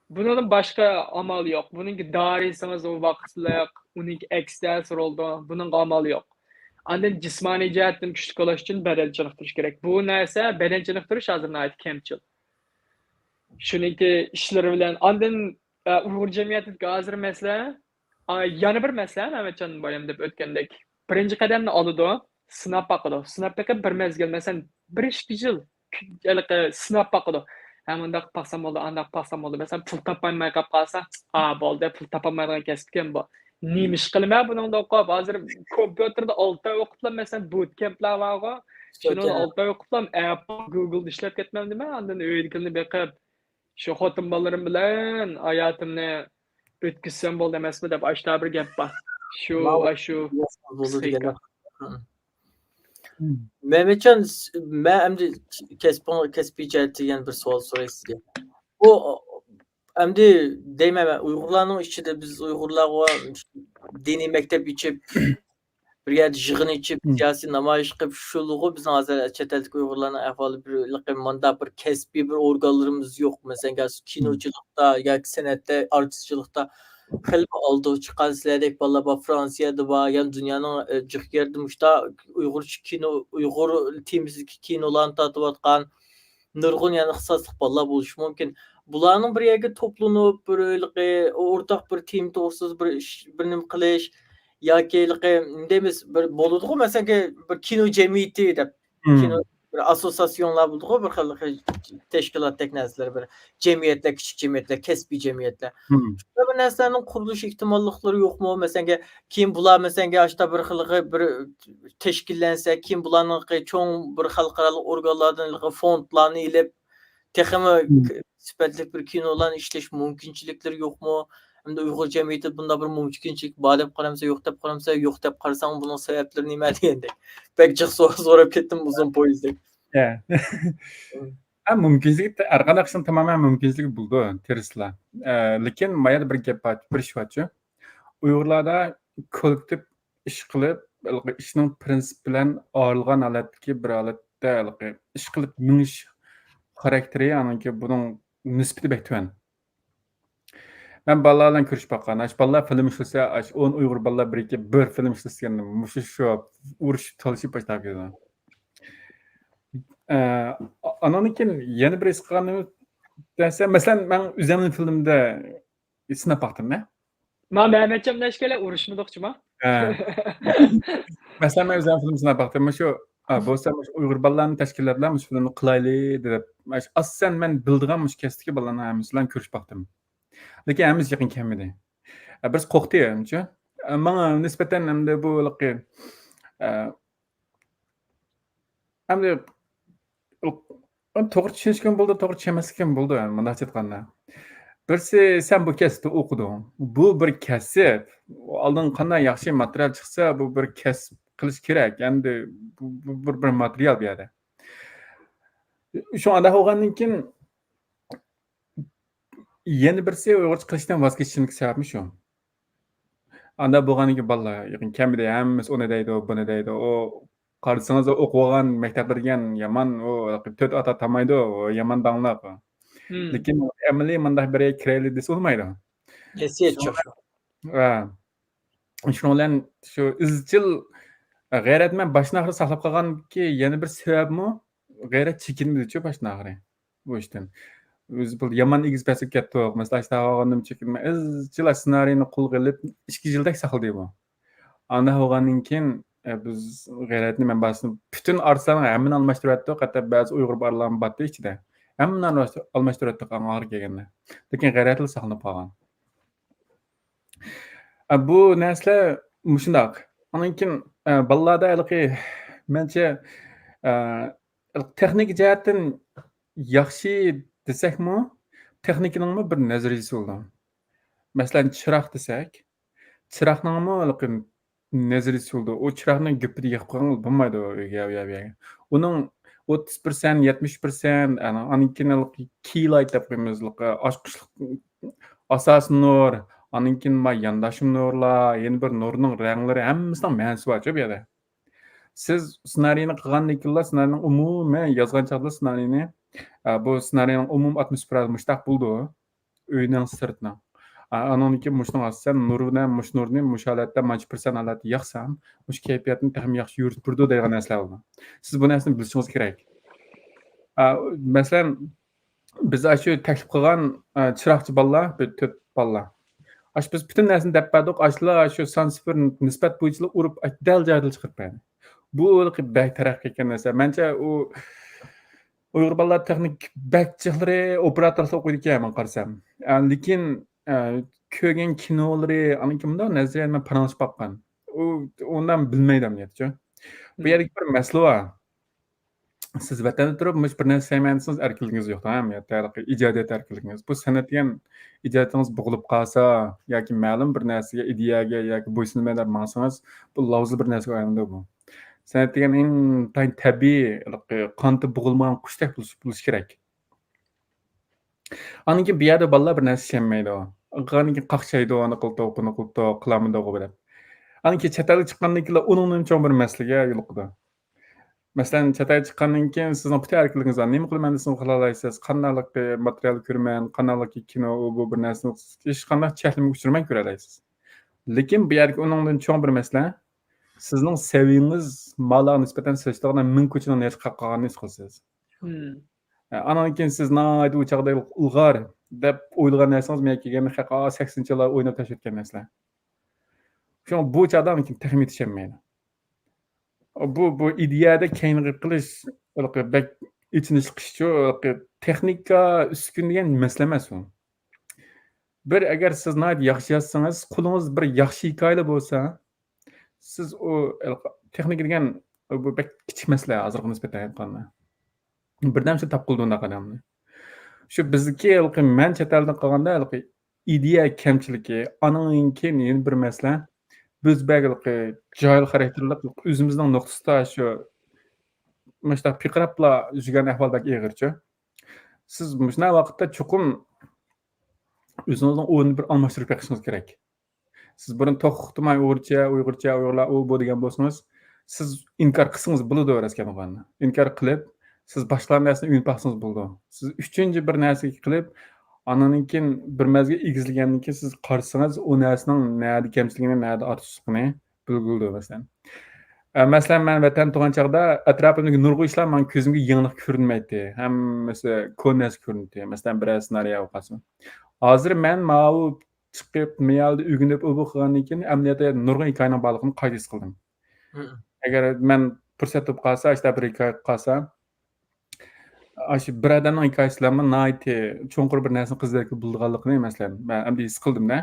بۇنىڭدىن باشقا ئامال يوق. بۇنىڭكى دارىسىڭىز ئۇ ۋاقىتلىق، ئۇنىڭكى ئەكسى تەسىر بولىدۇ. بۇنىڭغا ئامال يوق. ئاندىن جىسمانىي جەھەتتىن كۈچلۈك بولۇش ئۈچۈن بەدەن چېنىقتۇرۇش كېرەك. بۇ نەرسە، بەدەن چېنىقتۇرۇش ھازىر ناھايىتى كەمچىل. شۇنىڭكى ئىشلىرى بىلەن. ئاندىن، ئە، ئۇيغۇر جەمئىيىتىدىكى ھازىر مەسىلە، ئا، يەنە بىر مەسىلە، مەمەتجان بايام دەپ ئۆتكەندەك. بىرىنچى قەدەمنى ئالىدۇ، سىناپ باقىدۇ. سىناپ بېقىپ، بىر مەزگىل، مەسىلەن، بىر ئىككى يىل ھېلىقى سىناپ باقىدۇ. ھە، مۇنداق باقسام بولدى، ئانداق باقسام بولدى. مەسىلەن، پۇل تاپالماي قاپ قالسا، ئا، بولدى، پۇل تاپالمايدىغان كەسىپكەن بۇ. نېمە ئىش قىلىمەن بۇنىڭدا ئوقۇپ؟ ھازىر كومپيۇتېردا ئالتە ئاي ئوقۇپلا، مەسىلەن، بوتكەمپلار بارغۇ. شۇنىڭدا ئالتە ئاي ئوقۇپلا، ئەپل، گۇگلدا ئىشلەپ كەتمەمدىمەن؟ ئاندىن ئۆيدىكىنى بېقىپ، شۇ خوتۇن بالىلىرىم بىلەن ھاياتىمنى ئۆتكۈزسەم بولدى ئەمەسمۇ دەپ، ئاشتا بىر گەپ بار. شۇ، ماۋۇ ئاشۇ بولىدۇ دېگەن. مەمەتجان، مەن ئەمدى كەسپىڭ-، كەسپىي جەھەتتە يەنە بىر سوئال سوراي سىزگە. بۇ ئەمدى دەيمەن، مەن ئۇيغۇرلارنىڭ ئىچىدە بىز ئۇيغۇرلارغا دىنىي مەكتەپ ئېچىپ، بىر يەردە يىغىن ئېچىپ، سىياسىي نامايىش قىلىپ، شۇلىغۇ بىزنىڭ ھازىر چەت ئەلدىكى ئۇيغۇرلارنىڭ ئەھۋالى بىر مۇنداق بىر كەسپىي بىر ئورگانلىرىمىز يوق. مەسىلەن، كىنوچىلىقتا ياكى سەنئەتتە، ئارتىسچىلىقتا خېلى بىر ئالدىغا چىققان سىلەردەك بالىلار بار، فرانسىيەدە بار، يەنە دۇنيانىڭ، ئە، جىق يېرىدە مۇشتا ئۇيغۇرچە كىنو، ئۇيغۇر تېمىسىدىكى كىنولارنى تارتىۋاتقان نۇرغۇن يەنە ئىختىساسلىق بالىلار بولۇشى مۇمكىن. بۇلارنىڭ بىر يەرگە توپلىنىپ، بىر ھېلىقى ئورتاق بىر تېما توغرىسىدا بىر ئىش، بىر نېمە قىلىش ياكى ھېلىقى نېمە دەيمىز، بىر بولىدىغۇ، مەسىلەنكى، بىر كىنو جەمئىيىتى دەپ، كىنو بىر ئاسسوسىئاتسىيونلار بولىدىغۇ، بىر خىل، خىل تەشكىلاتتەك نەرسىلەر، بىر جەمئىيەتلەر، كىچىك جەمئىيەتلەر، كەسپىي جەمئىيەتلەر. شۇنداق بىر نەرسىلەرنىڭ قۇرۇلۇش ئېھتىماللىقلىرى يوقمۇ؟ مەسىلەنكى، كېيىن بۇلار، مەسىلەنكى، ئاشتا بىر خىلغا بىر تەشكىللەنسە، كېيىن بۇلارنىڭكى چوڭ بىر خەلقئارالىق ئورگانلاردىن ھېلىقى فوندلارنى ئېلىپ، تېخىمۇ سۈپەتلىك بىر كىنولارنى ئىشلەش مۇمكىنچىلىكلىرى يوقمۇ؟ ئەمدى ئۇيغۇر جەمئىيىتىدە بۇنداق بىر مۇمكىنچىلىك بار دەپ قارامسەن، يوق دەپ قارامسەن، يوق دەپ قارىساڭ، بۇنىڭ سەۋەبلىرى نېمە دېگەندەك. بەك جىق سوئال سوراپ كەتتىم ئۇزۇن پويىزدەك. ھە. ھە، مۇمكىنچىلىك، ھەر قانداق ئىشنىڭ تامامەن مۇمكىنچىلىكى بولىدۇ، تېرىسىلا. ئە، لېكىن ما يەردە بىر گەپ بار، بىر ئىش بارچۇ. ئۇيغۇرلاردا كوللېكتىپ ئىش قىلىپ، ھېلىقى ئىشنىڭ پرىنسىپ بىلەن ئايرىلغان ھالەتتىكى بىر ھالەتتە ھېلىقى ئىش قىلىپ مېڭىش خاراكتېرى، ئانىڭكى بۇنىڭ نىسبىتى بەك تۆۋەن. مەن بالىلار بىلەن كۆرۈشۈپ باققان. ئاشۇ بالىلار فىلىم ئىشلىسە، ئاشۇ ئون ئۇيغۇر بالىلار بىرىكىپ بىر فىلىم ئىشلىسىگەندە، مۇشۇ شۇ ئۇرۇشۇپ، تالىشىپ باشلاپ كېتىدۇ. ئە، ئانىڭدىن كېيىن يەنە بىر ھېس قىلغان نېمە دېسە، مەسىلەن، مەن ئۆزۈمنىڭ فىلىمىمدە سىناپ باقتىم، مەن. ما مەمەتجان بىلەن ئىككىلەن ئۇرۇشمىدۇقچۇما؟ ھە. مەسىلەن، مەن ئۆزۈم فىلىم سىناپ باقتىم. مۇشۇ، ئا، بولسا مۇشۇ ئۇيغۇر بالىلارنى تەشكىللەپ بىلەن مۇشۇ فىلىمنى قىلايلى دەپ، مۇشۇ ئاساسەن مەن بىلىدىغان مۇشۇ كەسىپتىكى بالىلارنىڭ ھەممىسى بىلەن كۆرۈشۈپ باقتىم. لېكىن ھەممىسى يېقىن كەلمىدى. ئە، بىرسى قورقتى، مەنچە. ئە، ماڭا نىسبەتەن ئەمدى بۇ ھېلىقى، ئە، ئەمدى توغرا چۈشىنىشكىمۇ بولىدۇ، توغرا چۈشەنمەسلىكىمۇ بولىدۇ، يەنى مۇنداقچە ئېيتقاندا. بىرسى، سەن بۇ كەسىپتە ئوقۇدۇڭ. بۇ بىر كەسىپ. ئالدىن قانداق ياخشى ماتېرىيال چىقسا، بۇ بىر كەسىپ قىلىش كېرەك. ئەمدى بۇ، بۇ بىر، بىر ماتېرىيال بۇ يەردە. شۇڭا ئانداق بولغاندىن كېيىن، يەنە بىرسى ئۇيغۇرچە قىلىشتىن ۋاز كېچىشىمدىكى سەۋەبمۇ شۇ. ئانداق بولغاندىن كېيىن بالىلار يېقىن كەلمىدى، ھەممىسى ئۇنى دەيدۇ، بۇنى دەيدۇ. ئۇ قارىسىڭىز، ئۇ ئوقۇۋالغان مەكتەپلەر دېگەن يامان، ئۇ تۆت ئاتا تامايدۇ، ئۇ يامان داڭلىق. لېكىن ئەمەلىي مۇنداق بىر يەرگە كىرەيلى دېسە بولمايدۇ. ھېسسىيەت شۇڭا، شۇ. ھە. شۇنىڭ بىلەن شۇ ئىزچىل غەيرەتنى مەن باشتىن ئاخىر ساقلاپ قالغاندىكى يەنە بىر سەۋەبمۇ غەيرەت چېكىنمىدىچۇ باشتىن ئاخىرى. بۇ ئىشتىن. ئۆزى بۇ يامان ئېگىز پەسكە كەتتۇق. مەسىلەن، ئاشۇنداق بولغاندىمۇ چېكىنمەي، ئىزچىل ئاشۇ سېنارىينى قولغا ئېلىپ، ئىككى يىلدەك ساقلىدى بۇ. ئانداق بولغاندىن كېيىن، ئە، بىز غەيرەتنى مەنبەسىنى پۈتۈن ئارتىسلارنىڭ ھەممىنى ئالماشتۇرۇۋەتتۇق. ھەتتا بەزى ئۇيغۇر بالىلارمۇ بارتتى ئىچىدە. ھەممىنى ئالماشتۇر-، ئالماشتۇرۇۋەتتۇق ئاڭغار كەلگەندە. لېكىن غەيرەتلا ساقلىنىپ قالغان. ئە، بۇ نەرسىلەر مۇشۇنداق. ئاندىن كېيىن، ئە، بالىلاردا ھېلىقى، مەنچە، ئە، تېخنىكا جەھەتتىن ياخشى دېسەكمۇ، تېخنىكىنىڭمۇ بىر نەزەرىيىسى بولىدۇ. مەسىلەن، چىراغ دېسەك، چىراغنىڭمۇ ھېلىقى نەزەرىيىسى بولىدۇ. ئۇ چىراغنى گۈپپىدە يېقىپ قويغان بولمايدۇ ئۆيگە، ئۇ يەر، بۇ يەرگە. ئۇنىڭ ئوتتۇز پىرسەنت، يەتمىش پىرسەنت، ئانا-، ئاندىن كېيىن ھېلىقى كىي لايت دەپ قويىمىز، ھېلىقى ئاچقۇچلۇق ئاساسىي نۇر، ئاندىن كېيىن ما يانداشما نۇرلار، يەنە بىر نۇرنىڭ رەڭلىرى، ھەممىسىنىڭ مەنىسى بارچۇ بۇ يەردە. سىز سېنارىينى قىلغاندىن كېيىنلا، سېنارىينىڭ ئومۇمىي يازغان چاغدا سېنارىينى، ئە، بۇ سېنارىينىڭ ئومۇمىي ئاتموسفېراسى مۇشۇنداق بولىدۇ، ئۆينىڭ سىرتىنىڭ. ئانىڭدىن كېيىن مۇشۇنىڭ ئاستىدا سەن نۇر بىلەن مۇشۇ نۇرنى مۇشۇ ھالەتتە مانچە پىرسەنت ھالەتتە ياقسام، مۇشۇ كەيپىياتنى تېخىمۇ ياخشى يورۇتۇپ بېرىدۇ دەيدىغان نەرسىلەر بولىدۇ. سىز بۇ نەرسىنى بىلىشىڭىز كېرەك. ئا، مەسىلەن، بىز ئاشۇ تەكلىپ قىلغان، ئا، چىراغچى بالىلار، بىر تۆت بالىلار. ئاشۇ بىز پۈتۈن نەرسىنى دەپ بەردۇق. ئاشۇلار شۇ سان سىفىر نىسبەت بويىچىلا ئۇرۇپ، دەل جايىدا چىقىرىپ بەردى. بۇ بەك تەرەققىي قىلغان نەرسە. مەنچە ئۇ ئۇيغۇر بالىلار تېخنىك بەك جىقلىرى ئوپېراتورلۇق ئوقۇيدىكەن، مەن قارىسام. ئە، لېكىن، ئە، كۆرگەن كىنولىرى، ئانىڭكى مۇنداق نەزەرىيە مەن پاراڭلىشىپ باققان. ئۇ، ئۇنداق بىلمەيدۇ ئەمەلىيەتتە. بۇ يەردىكى بىر مەسىلە بار. سىز ۋەتەندە تۇرۇپ، مۇشۇ بىر نەرسە ئىشلەيمەن دېسىڭىز، ئەركىنلىكىڭىز يوق، ھەم يەتتە ئىجادىيەت ئەركىنلىكىڭىز. بۇ سەنئەت دېگەن ئىجادىيىتىڭىز بوغۇلۇپ قالسا ياكى مەلۇم بىر نەرسىگە، ئىدىيەگە ياكى بويسۇنىمەن دەپ ماڭسىڭىز، بۇ لاۋزا بىر نەرسىگە ئايلىنىدۇ بۇ. سەنئەت دېگەن ئىنتايىن تەبىئىي، ھېلىقى قانىتى بوغۇلمىغان قۇشتەك بولۇش، بولۇشى كېرەك. ئاندىن كېيىن بۇ يەردە بالىلار بىر نەرسە چۈشەنمەيدۇ. ئاندىن كېيىن قاقشايدۇ، ئانا قىلتۇق، بۇنى قىلتۇق، قىلالمىدۇق دەپ. ئاندىن كېيىن چەت ئەلگە چىققاندىن كېيىن ئۇنىڭدىن چوڭ بىر مەسىلىگە يولۇقىدۇ. مەسىلەن، چەت ئەلگە چىققاندىن كېيىن سىزنىڭ پۈتۈن ئەركىنلىكىڭىز بار. نېمە قىلىمەن دېسىڭىز قىلالايسىز. قانداقلىق ماتېرىيال كۆرىمەن، قانداقلىق كىنو، ئۇ بۇ بىر نەرسىنى ھېچقانداق چەكلىمىگە ئۇچرىماي كۆرەلەيسىز. لېكىن بۇ يەردىكى ئۇنىڭدىن چوڭ بىر مەسىلە، سىزنىڭ سەۋىيىڭىز مالاغا نىسبەتەن سېلىشتۇرغاندا مىڭ كوچىنىڭ نېرىشقا قالغانىنى ھېس قىلىسىز. ئاندىن كېيىن سىز ناھايىتى ئۇ چاغدا ئىلغار دەپ ئويلىغان نەرسىڭىز مەن كەلگەندە خەق سەكسىنچى يىللار ئويناپ تاشلىۋەتكەن نەرسىلەر. شۇڭا بۇ چاغدا ئاندىن كېيىن تېخىمۇ يېتىشەلمەيدۇ. بۇ، بۇ ئىدىيەدە كەينىگە قىلىش بەك ئېچىنىشلىق ئىشچۇ. تېخنىكا، ئۈسكۈن دېگەن مەسىلە ئەمەس ئۇ. بىر ئەگەر سىز ناھايىتى ياخشى يازسىڭىز، قولىڭىز بىر ياخشى ھېكايىلەر بولسا، سىز ئۇ تېخنىكا دېگەن بۇ بەك كىچىك مەسىلە ھازىرغا نىسبەتەن ئېيتقاندا. بىردەمسە تاپقىلى بۇنداق ئادەمنى. شۇ بىزدىكى ھېلىقى مەن چەت ئەلدىن قالغاندا ھېلىقى ئىدىيە كەمچىلىكى، ئانىڭدىن كېيىن يەنە بىر مەسىلە، بىز بەك ھېلىقى جاھىل خاراكتېرلىق، ئۆزىمىزنىڭ نۇقتىسىدا شۇ مۇشۇنداق پىرقىراپلا يۈرگەن ئەھۋال بەك ئېغىرچۇ. سىز مۇشۇنداق ۋاقىتتا چوقۇم ئۆزىڭىزنىڭ ئورنىنى بىر ئالماشتۇرۇپ بېقىشىڭىز كېرەك. سىز بۇرۇن توختىماي ئۇيغۇرچە، ئۇيغۇرچە، ئۇيغۇرلار ئۇ بۇ دېگەن بولسىڭىز، سىز ئىنكار قىلسىڭىز بولىدۇ راست گەپنى قىلغاندا. ئىنكار قىلىپ، سىز باشقىلارنىڭ نەرسىنى ئۆگىنىپ باقسىڭىز بولىدۇ. سىز ئۈچىنچى بىر نەرسىگە قىلىپ، ئاندىن كېيىن بىر مەزگىل ئېگىزلىگەندىن كېيىن سىز قارىسىڭىز، ئۇ نەرسىنىڭ نەدە كەمچىلىكىنى، نەدە ئارتۇقچىلىقىنى بىلگىلى بولىدۇ، مەسىلەن. ئە، مەسىلەن، مەن ۋەتەندە تۇرغان چاغدا ئەتراپىمدىكى نۇرغۇن ئىشلار ماڭا كۆزۈمگە يېڭىلىق كۆرۈنمەيتتى. ھەممىسى كونا نەرسە كۆرۈنەتتى. مەسىلەن، بىرەر سېنارىيە ئوقۇسۇن. ھازىر مەن ماۋۇ چىقىپ، مېيالدا ئۆگىنىپ، ئۇ بۇ قىلغاندىن كېيىن، ئەمەلىيەتتە نۇرغۇن ھېكايىنىڭ بارلىقىنى قايتا ھېس قىلدىم. ئەگەر مەن پۇرسەت تېپىپ قالسا، ئاشۇنداق بىر ھېكايە قىلىپ قالسا، ئاشۇ بىر ئادەمنىڭ ھېكايىسى بىلەنمۇ ناھايىتى چوڭقۇر بىر نەرسىنى قىزىدەركە بىلىدىغانلىقىنى، مەسىلەن، مەن ئەمدى ھېس قىلدىم-دە.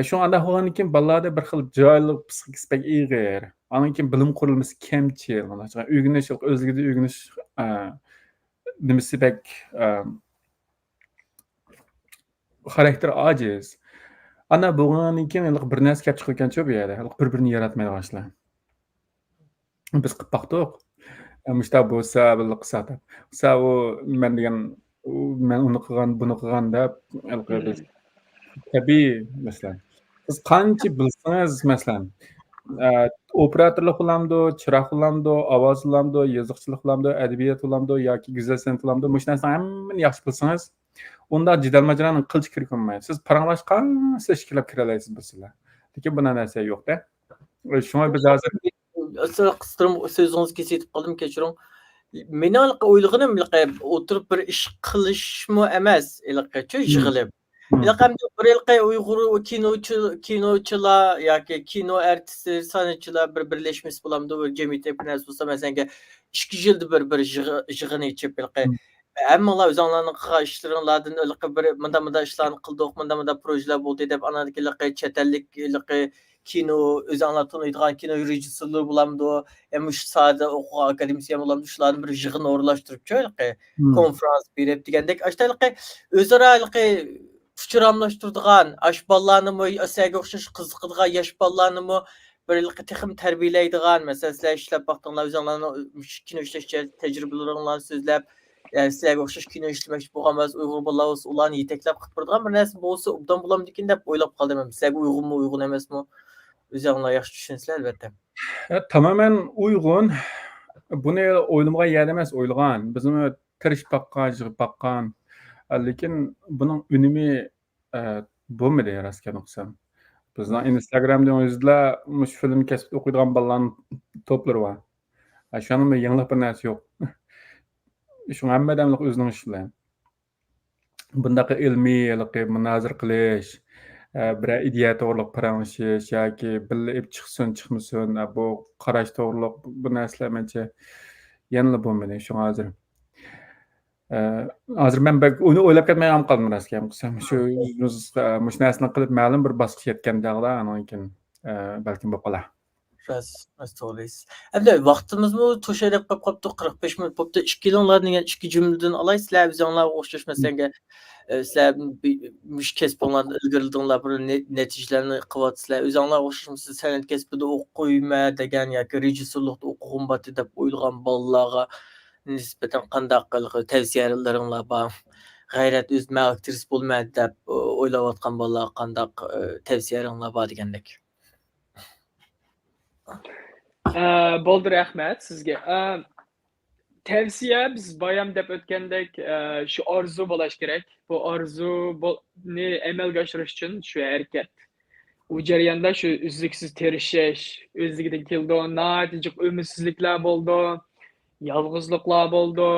شۇڭا ئانداق بولغاندىن كېيىن بالىلاردا بىر خىل جاھىللىق پسىخىكىسى بەك ئېغىر. ئاندىن كېيىن بىلىم قۇرۇلمىسى كەمچىل. ئۆگىنىش، ئۆزلۈكىدە ئۆگىنىش، ئە، نېمىسى بەك، ئە، خاراكتېر ئاجىز. ئانا بولغاندىن كېيىن ھېلىقى بىر نەرسە كەپ چىقىدىكەنچۇ بۇ يەردە. ھېلىقى بىر-بىرىنى ياراتمايدىغان ئىشلار. بىز قىلىپ باقتۇق. مۇشۇنداق بولسا بىللە قىلساق دەپ. قىلسا ئۇ مەن دېگەن، ئۇ مەن ئۇنى قىلغان، بۇنى قىلغان دەپ ھېلىقى بىز تەبىئىي مەسىلەن. سىز قانچە بىلسىڭىز، مەسىلەن، ئە، ئوپېراتورلۇق بولامدۇ، چىراغ بولامدۇ، ئاۋاز بولامدۇ، يېزىقچىلىق بولامدۇ، ئەدەبىيات بولامدۇ ياكى گۈزەل سەنئەت بولامدۇ، مۇشۇ نەرسىنىڭ ھەممىنى ياخشى بىلسىڭىز، ئۇنداق جېدەل ماجىرانىڭ قىلچە كېرىكى بولمايدۇ. سىز پاراڭلاشقانسېرى ئىككىلەپ كىرەلەيسىز بىر سىلەر. لېكىن بۇنداق نەرسە يوق-دە. شۇڭا بىز ھازىر قىستۇرۇم، سۆزىڭىزگە كېسىۋېتىپ قالدىم، كەچۈرۈڭ. مېنىڭ ھېلىقى ئويلىغىنىم، ھېلىقى ئولتۇرۇپ بىر ئىش قىلىشمۇ ئەمەس، ھېلىقى شۇ يىغىلىپ. ھېلىقى ئەمدى بىر ھېلىقى ئۇيغۇر كىنوچى، كىنوچىلار ياكى كىنو ئارتىسى، سەنئەتچىلەر بىر بىرلەشمىسى بولامدۇ، بىر جەمئىيەت بىر نەرسە بولسا، مەسىلەن، ئىككى يىلدا بىر، بىر يىغ-، يىغىن ئېچىپ، ھېلىقى ھەممىڭلار ئۆزۈڭلارنىڭ قىلغان ئىشلىرىڭلاردىن ھېلىقى بىر مۇنداق، مۇنداق ئىشلارنى قىلدۇق، مۇنداق، مۇنداق پروژىلار بولدى دەپ، ئاناندىكى ھېلىقى چەت ئەللىك ھېلىقى كىنو، ئۆزۈڭلار تونۇيدىغان كىنو رېژىسسورلىرى بولامدۇ، يا مۇشۇ ساھەدە ئوقۇغان ئاكادېمىسىيە بولامدۇ، شۇلارنى بىر يىغىن ئورۇنلاشتۇرۇپچۇ، ھېلىقى كونفرانس بېرىپ دېگەندەك، ئاشۇنداق ھېلىقى ئۆزئارا ھېلىقى ئۇچۇر ئالماشتۇرىدىغان، ئاشۇ بالىلارنىمۇ، سىلەرگە ئوخشاش قىزىقىدىغان ياش بالىلارنىمۇ بىر ھېلىقى تېخىمۇ تەربىيەلەيدىغان، مەسىلەن، سىلەر ئىشلەپ باقتىڭلار، ئۆزۈڭلارنىڭ مۇشۇ كىنو ئىشلەش تەجرىبىلىرىڭلارنى سۆزلەپ، يەنى سىلەرگە ئوخشاش كىنو ئىشلىمەكچى بولغان بەزى ئۇيغۇر بالىلار بولسا، ئۇلارنى يېتەكلەپ قىلىپ بېرىدىغان بىر نەرسە بولسا ئوبدان بولامدىكىن دەپ ئويلاپ قالدىم. سىلەرگە ئۇيغۇنمۇ، ئۇيغۇن ئەمەسمۇ، ئۆزۈڭلار ياخشى چۈشىنىسىلەر، ئەلۋەتتە. ھە، تامامەن ئۇيغۇن. بۇنى ئويلىمىغان يەردە ئەمەس ئويلىغان. بىزمۇ تىرىشىپ باققان، يىغىپ باققان. لېكىن بۇنىڭ ئۈنۈمى، ئە، بولمىدى، راست گەپنى قىلسام. بىزنىڭ ئىنستاگرامنىڭ ئۆزىدىلا مۇشۇ فىلىم كەسپىدە ئوقۇيدىغان بالىلارنىڭ توپلىرى بار. ئە، شۇنىڭ بىلەن يېڭىلىق بىر نەرسە يوق. شۇڭا ھەممە ئادەملىك ئۆزىنىڭ ئىشى بىلەن. بۇنداق ئىلمىي ھېلىقى مۇنازىرە قىلىش، ئە، بىرەر ئىدىيە توغرىلىق پاراڭلىشىش ياكى بىللە ئېلىپ چىقسۇن، چىقمىسۇن، ئە، بۇ قاراش توغرىلىق بۇ نەرسىلەر مەنچە يەنىلا بولمىدى. شۇڭا ھازىر، ئە، ھازىر مەن بەك ئۇنى ئويلاپ كەتمەي قالدىم، راست گەپ قىلسام. شۇ، مۇشۇ نەرسىنى قىلىپ مەلۇم بىر باسقۇچ يەتكەن چاغدا، ئانىڭدىن كېيىن، ئە، بەلكىم بولۇپ قالار. راست، راست توغرا دەيسىز. ئەمدى ۋاقتىمىزمۇ توشايدەپ قېلىپ قاپتۇ، قىرىق بەش مىنۇت بوپتۇ. ئىككى يولۇڭلار دېگەن ئىككى جۈملىدىن ئالاي، سىلەر ئۆزۈڭلار ئوخشاش، مەسىلەن، ئە، سىلەر بى-، مۇشۇ كەسپىڭلاردا ئىلگىرىلىدىڭلار، بىر نە-، نەتىجىلەرنى قىلىۋاتىسىلەر. ئۆزۈڭلار ئوخشاش، مەسىلەن، سەنئەت كەسپىدە ئوقۇيمەن دېگەن ياكى رېژىسسورلۇقتا ئوقۇغۇم بارتى دەپ ئويلىغان بالىلارغا نىسبەتەن قانداق ھېلىقى تەۋسىيەلىرىڭلار بار؟ غەيرەت، ئۆزۈم ئاكترىسا بولىمەن دەپ، ئە، ئويلاۋاتقان بالىلارغا قانداق، ئە، تەۋسىيەلىرىڭلار بار دېگەندەك. ئە، بولدى، رەھمەت سىزگە. ئە، تەۋسىيە، بىز بايام دەپ ئۆتكەندەك، ئە، شۇ ئارزۇ بولاش كېرەك. بۇ ئارزۇنى ئەمەلگە ئاشۇرۇش ئۈچۈن شۇ ھەرىكەت. ئۇ جەرياندا شۇ ئۈزلۈكسىز تىرىشىش، ئۆزلۈكىدىن كېلىدۇ، ناھايىتى جىق ئۈمىدسىزلىكلەر بولىدۇ، يالغۇزلۇقلار بولىدۇ.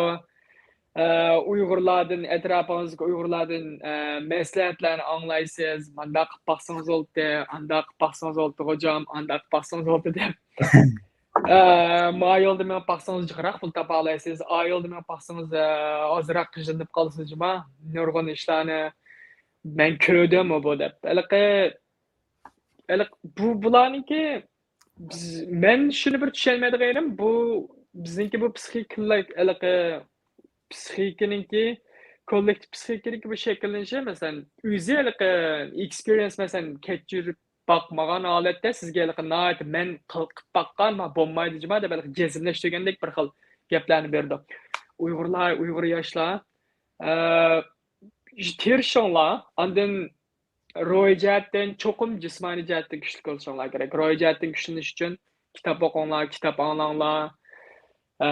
ئە، ئۇيغۇرلاردىن، ئەتراپىڭىزدىكى ئۇيغۇرلاردىن، ئە، مەسلىھەتلەرنى ئاڭلايسىز. مانداق قىلىپ باقسىڭىز بولاتتى، ئانداق قىلىپ باقسىڭىز بولاتتى، غوجام، ئانداق قىلىپ باقسىڭىز بولاتتى دەپ. ئە، ما يولدا مېڭىپ باقسىڭىز جىقراق پۇل تاپالايسىز، ئا يولدا مېڭىپ باقسىڭىز، ئە، ئازراق قىينىلىپ قالىسىز جۇما. نۇرغۇن ئىشلارنى مەن كۆردۈم بۇ دەپ. ھېلىقى، ھېلىقى بۇ، بۇلارنىڭكى بىز، مەن شۇنى بىر چۈشەنمەيدىغىنىم، بۇ بىزنىڭكى بۇ پسىخىكىلىك، ھېلىقى پسىخىكىنىڭكى، كوللېكتىپ پسىخىكىنىڭكى بۇ شەكىللىنىشى، مەسىلەن، ئۆزى ھېلىقى ئېكسپېرىيەنس، مەسىلەن، كەچۈرۈپ باقمىغان ھالەتتە سىزگە ھېلىقى ناھايىتى مەن قىل-، قىلىپ باققان، ما بولمايدۇ جۇما دەپ ھېلىقى جەزملەشتۈرگەندەك بىر خىل گەپلەرنى بېرىدۇ. ئۇيغۇرلار، ئۇيغۇر ياشلار، ئە، تىرىشىڭلار، ئاندىن روھىي جەھەتتىن، چوقۇم جىسمانىي جەھەتتىن كۈچلۈك بولۇشۇڭلار كېرەك. روھىي جەھەتتىن كۈچلىنىش ئۈچۈن كىتاب ئوقۇڭلار، كىتاب ئاڭلاڭلار. ئە،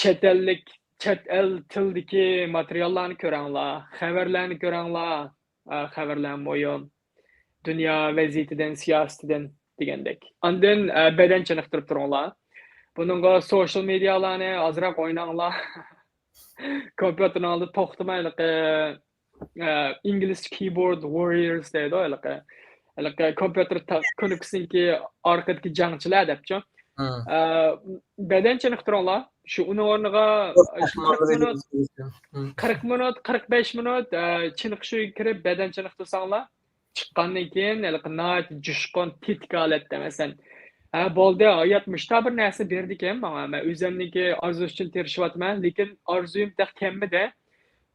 چەت ئەللىك، چەت ئەل تىلدىكى ماتېرىياللارنى كۆرەڭلار، خەۋەرلەرنى كۆرەڭلار. ئە، خەۋەرلەر مۇھىم. دۇنيا ۋەزىيىتىدىن، سىياسىتىدىن دېگەندەك. ئاندىن، ئە، بەدەن چېنىقتۇرۇپ تۇرۇڭلار. بۇنىڭغا سوشال مېدىيالارنى ئازراق ئويناڭلار. كومپيۇتېرنىڭ ئالدىدا توختىماي، ھېلىقى، ئە، ئىنگلىزچە كىيبورد ۋاررىيورس دەيدۇ، ھېلىقى. ھېلىقى كومپيۇتېر تا-، كۇنۇپكىسىنىڭكى ئارقىدىكى جەڭچىلەر دەپچۇ. ئە، بەدەن چېنىقتۇرۇڭلار. شۇ ئۇنىڭ ئورنىغا شۇ قىرىق مىنۇت، قىرىق مىنۇت، قىرىق بەش مىنۇت، ئە، چېنىقىش ئۆيىگە كىرىپ بەدەن چېنىقتۇرساڭلار، چىققاندىن كېيىن ھېلىقى ناھايىتى جۇشقۇن، تېتىك ھالەتتە، مەسىلەن، ھە، بولدى، ھايات مۇشۇنداق بىر نەرسە بېرىدىكەن ماڭا، مەن ئۆزۈمنىڭكى ئارزۇ ئۈچۈن تىرىشىۋاتىمەن، لېكىن ئارزۇيۇم تېخى كەلمىدى.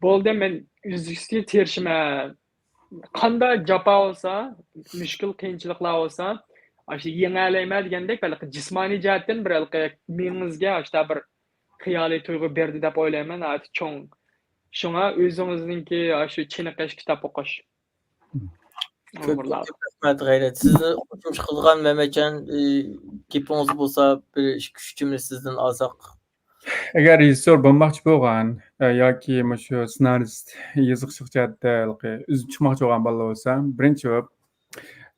بولدى، مەن ئۈزلۈكسىز تىرىشىمەن. قانداق جاپا بولسا، مۈشكۈل قىيىنچىلىقلار بولسا، ئاشۇ يېڭەلەيمەن دېگەندەك، ھېلىقى جىسمانىي جەھەتتىن بىر ھېلىقى مېڭىڭىزگە ئاشۇنداق بىر خىيالىي تۇيغۇ بېرىدۇ دەپ ئويلايمەن، ناھايىتى چوڭ. شۇڭا ئۆزىڭىزنىڭكى ئاشۇ چېنىقىش، كىتاب ئوقۇش. كۆپ، ئۇيغۇرلار. كۆپ رەھمەت، غەيرەت. سىزنى قوشۇمچە قىلغان مەمەتجان، ئى، گېپىڭىز بولسا، بىر ئىككى، ئۈچ جۈملە سىزدىن ئالساق. ئەگەر رېژىسسور بولماقچى بولغان، ئە، ياكى مۇشۇ سېنارىست، يېزىقچىلىق جەھەتتە ھېلىقى ئۆزى چىقماقچى بولغان بالىلار بولسا، بىرىنچى بولۇپ،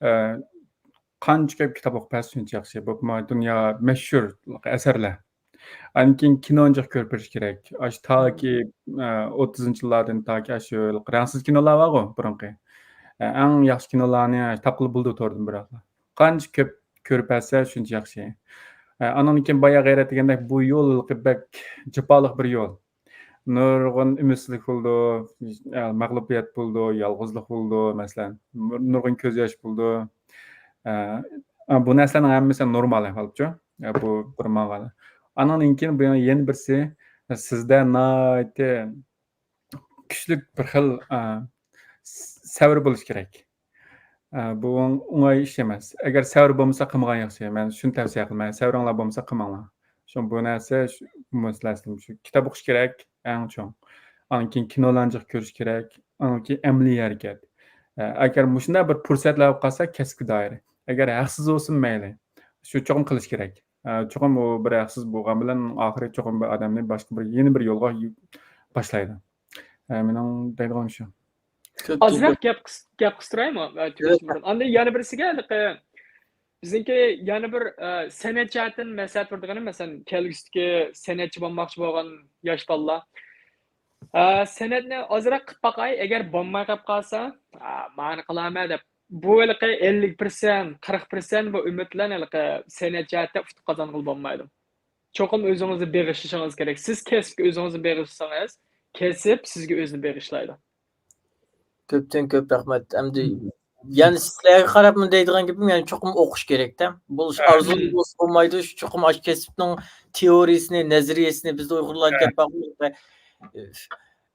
ئە، قانچە كۆپ كىتاب ئوقۇپ بەرسە شۇنچە ياخشى. بولۇپمۇ دۇنيا مەشھۇر ئەسەرلەر. ئاندىن كېيىن كىنونى جىق كۆرۈپ بېرىش كېرەك. ئاشۇ تاكى، ئە، ئوتتۇزىنچى يىللاردىن تاكى ئاشۇ رەڭسىز كىنولار بارغۇ بۇرۇنقى. ئە، ئەڭ ياخشى كىنولارنى تاپقىلى بولىدۇ توردىن بىراقلا. قانچە كۆپ كۆرۈپ بەرسە شۇنچە ياخشى. ئە، ئانىڭدىن كېيىن بايا غەيرەت دېگەندەك بۇ يول بەك جاپالىق بىر يول. نۇرغۇن ئۈمىدسىزلىك بولىدۇ، ئە، مەغلۇبىيەت بولىدۇ، يالغۇزلۇق بولىدۇ، مەسىلەن، نۇرغۇن كۆز ياش بولىدۇ. ئە، ئە، بۇ نەرسىلەرنىڭ ھەممىسى نورمال ئەھۋالچۇ. ئە، بۇ بىر ماڭغان. ئانىڭدىن كېيىن بۇ يەنە بىرسى، سىزدە ناھايىتى كۈچلۈك بىر خىل، ئە، سەۋر بولۇش كېرەك. ئە، بۇ ئوڭ-، ئوڭاي ئىش ئەمەس. ئەگەر سەۋر بولمىسا قىلمىغان ياخشى. مەن شۇنى تەۋسىيە قىلىمەن. سەۋرىڭلار بولمسا قىلماڭلار. شۇ بۇ نەرسە شۇ، مەسىلەسى شۇ كىتاب ئوقۇش كېرەك، ئەڭ چوڭ. ئاندىن كېيىن كىنولارنى جىق كۆرۈش كېرەك. ئاندىن كېيىن ئەمەلىي ھەرىكەت. ئە، ئەگەر مۇشۇنداق بىر پۇرسەتلەر بولۇپ قالسا، كەسىپكە دائىر. ئەگەر ھەقسىز بولسىمۇ مەيلى. شۇ چوقۇم قىلىش كېرەك. ئە، چوقۇم ئۇ بىر ھەقسىز بولغان بىلەن ئاخىرى چوقۇم بىر ئادەمنى باشقا بىر، يەنە بىر يولغا يو-، باشلايدۇ. ئە، مېنىڭ دەيدىغىنىم شۇ. ئازراق گەپ قىس-، گەپ قىستۇرايمۇ؟ ئاندىن يەنە بىرسىگە، ھېلىقى بىزنىڭكى يەنە بىر، ئە، سەنئەت جەھەتتىن مەسلىھەت بېرىدىغىنى، مەسىلەن، كەلگۈسىدىكى سەنئەتچى بولماقچى بولغان ياش بالىلار، ئە، سەنئەتنى ئازراق قىلىپ باقاي، ئەگەر بولماي قېلىپ قالسا، ئە، مانا قىلامەن دەپ، بۇ ھېلىقى ئەللىك پىرسەنت، قىرىق پىرسەنت بۇ ئۈمىد بىلەن ھېلىقى سەنئەت جەھەتتە ئۇتۇق قازانغىلى بولمايدۇ. چوقۇم ئۆزىڭىزنى بېغىشلىشىڭىز كېرەك. سىز كەسىپكە ئۆزىڭىزنى بېغىشلىسىڭىز، كەسىپ سىزگە ئۆزىنى بېغىشلايدۇ. كۆپتىن كۆپ رەھمەت. ئەمدى يەنى سىلەرگە قاراپمۇ دەيدىغان گېپىم، يەنى چوقۇم ئوقۇش كېرەكتە. بولۇش ئارزۇ بولسا بولمايدۇ، شۇ چوقۇم ئاشۇ كەسىپنىڭ تېئورىيىسىنى، نەزەرىيەسىنى، بىزدە ئۇيغۇرلار گەپ بارغۇ،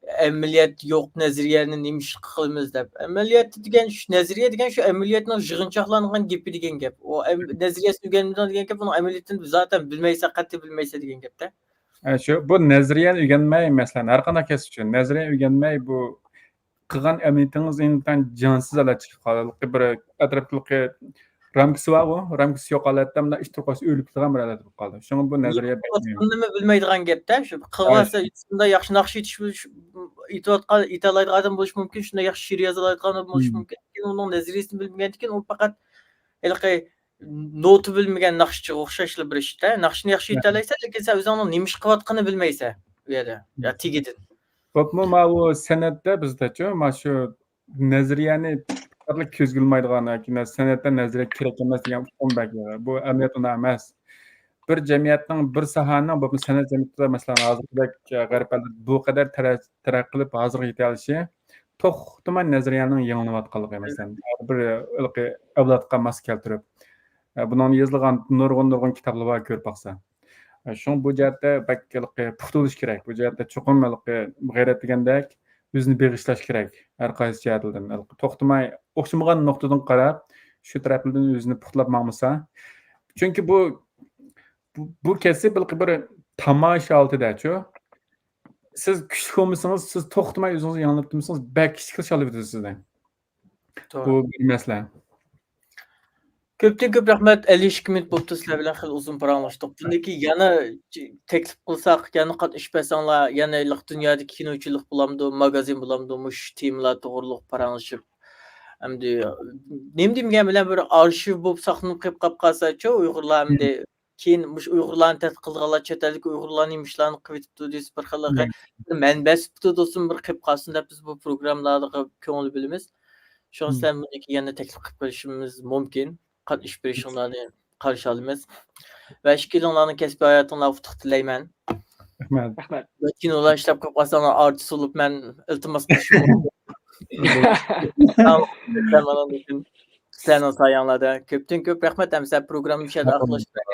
ئەمەلىيەت يوق نەزەرىيەنى نېمە ئىش قىلىمىز دەپ. ئەمەلىيەتتە دېگەن شۇ، نەزەرىيە دېگەن شۇ ئەمەلىيەتنىڭ يىغىنچاقلانغان گېپى دېگەن گەپ. ئۇ ئەم-، نەزەرىيەسىنى ئۆگەنمىدىڭ دېگەن گەپ، ئۇنىڭ ئەمەلىيىتىنى زاتەن بىلمەيسەن، قەتئىي بىلمەيسەن دېگەن گەپتە. ئە، شۇ، بۇ نەزەرىيەنى ئۆگەنمەي، مەسىلەن، ھەر قانداق كەسىپ ئۈچۈن نەزەرىيە ئۆگەنمەي، بۇ قىلغان ئەمەلىيىتىڭىز ئىنتايىن جانسىز ھالەتتە چىقىپ قالدى. بىر ئەتراپتىكى رامكىسى بارغۇ، رامكىسى يوق ھالەتتە مۇنداق ئىتتىرىپ قويسا ئۆلۈپ كېتىدىغان بىر ھالەت بولۇپ قالدى. شۇڭا بۇ نەزەرىيە بەك مۇھىم. بىلمەي دېگەن گەپتە، شۇ قىلىۋالسا شۇنداق ياخشى ناخشا ئېيتىش، ئېيتىۋاتقان، ئېيتالايدىغان ئادەم بولۇشى مۇمكىن، شۇنداق ياخشى شېئىر يازالايدىغان ئادەم بولۇشى مۇمكىن. لېكىن ئۇنىڭ نەزەرىيىسىنى بىلمىگەندىكىن، ئۇ پەقەت ھېلىقى نوتا بىلمىگەن ناخشىچىغا ئوخشاشلا بىر ئىشتا. ناخشىنى ياخشى ئېيتالايسەن، لېكىن سەن ئۆزۈڭنىڭ نېمە ئىش قىلىۋاتقىنىنى بىلمەيسەن ئۇ يەردە. يا تېگىدىن. بولۇپمۇ ماۋۇ سەنئەتتە بىزدەچۇ، مانا شۇ نەزەرىيەنى پەقەتلا كۆزگە ئىلمايدىغان ياكى نە-، سەنئەتتە نەزەرىيە كېرەك ئەمەس دېگەن ئۇقۇم بەك بار. بۇ ئەمەلىيەت ئۇنداق ئەمەس. بىر جەمئىيەتنىڭ، بىر ساھەنىڭ، بولۇپمۇ سەنئەت جەمئىيىتىدە، مەسىلەن، ھازىرقىدەك غەرب ئەللىرىدە بۇ قەدەر تەرە-، تەرەققىي قىلىپ ھازىرغا يېتەلىشى توختىماي نەزەرىيەنىڭ يېڭىلىنىۋاتقانلىقى، مەسىلەن، ھەر بىر ھېلىقى ئەۋلادقا ماس كەلتۈرۈپ، ئە، بۇنىڭدا يېزىلغان نۇرغۇن، نۇرغۇن كىتابلار بار، كۆرۈپ باقسا. ئە، شۇڭا بۇ جەھەتتە بەك ھېلىقى پۇختا بولۇش كېرەك. بۇ جەھەتتە چوقۇم ھېلىقى غەيرەت دېگەندەك ئۆزىنى بېغىشلاش كېرەك ھەر قايسى جەھەتلىرىدىن. ھېلىقى توختىماي ئوخشىمىغان نۇقتىدىن قاراپ، شۇ تەرەپلىرىدىن ئۆزىنى پۇختىلاپ ماڭمىسا. چۈنكى بۇ، بۇ، بۇ كەسىپ ھېلىقى بىر تاماشا ھالىتىدەچۇ. سىز كۈچلۈك بولمىسىڭىز، سىز توختىماي ئۆزىڭىزنى يېڭىلىتىپ تۇرمىسىڭىز، بەك كىچىكلا چالىۋېتىدۇ سىزنى. توغرا. بۇ بىر مەسىلە. كۆپتىن كۆپ رەھمەت. ئەللىك ئىككى مىنۇت بوپتۇ سىلەر بىلەن خېلى ئۇزۇن پاراڭلاشتۇق. بۇندىن كېيىن يەنە ج-، تەكلىپ قىلساق، يەنە قاتنىشىپ بەرسەڭلار، يەنە ھېلىقى دۇنيادىكى كىنوچىلىق بولامدۇ، ماگازىن بولامدۇ، مۇشۇ تېمىلار توغرۇلۇق پاراڭلىشىپ، ئەمدى نېمە دېمىگەن بىلەن بىر ئارشىۋ بولۇپ ساقلىنىپ قېلىپ قاپ قالساچۇ، ئۇيغۇرلار ئەمدى كېيىن مۇشۇ ئۇيغۇرلارنى تەتقىق قىلىدىغانلار، چەت ئەلدىكى ئۇيغۇرلار نېمە ئىشلارنى قىلىۋېتىپتۇ دېسە، بىر خىل بىر مەنبە سۈپىتىدە بولسۇن، بىر قېلىپ قالسۇن دەپ بىز بۇ پروگراممىلارغا كۆڭۈل بۆلىمىز. شۇڭا سىلەر بۇنىڭدىن كېيىن يەنە تەكلىپ قىلىپ بېرىشىمىز مۇمكىن. قاتنىشىپ بېرىشىڭلارنى قارشى ئالىمىز. ۋە ئىككىلىڭلارنىڭ كەسپىي ھاياتىڭلارغا ئۇتۇق تىلەيمەن. رەھمەت. رەھمەت. ۋە كىنولار ئىشلەپ قېلىپ قالساڭلار، ئارتىس بولۇپ مەن ئىلتىماس قىلىشىم مۇمكىن. سىلەرنىڭ سايەڭلاردا. كۆپتىن كۆپ رەھمەت. ئەمىسە پروگراممىنى شۇ يەردە ئاخىرلاشتۇرايلى.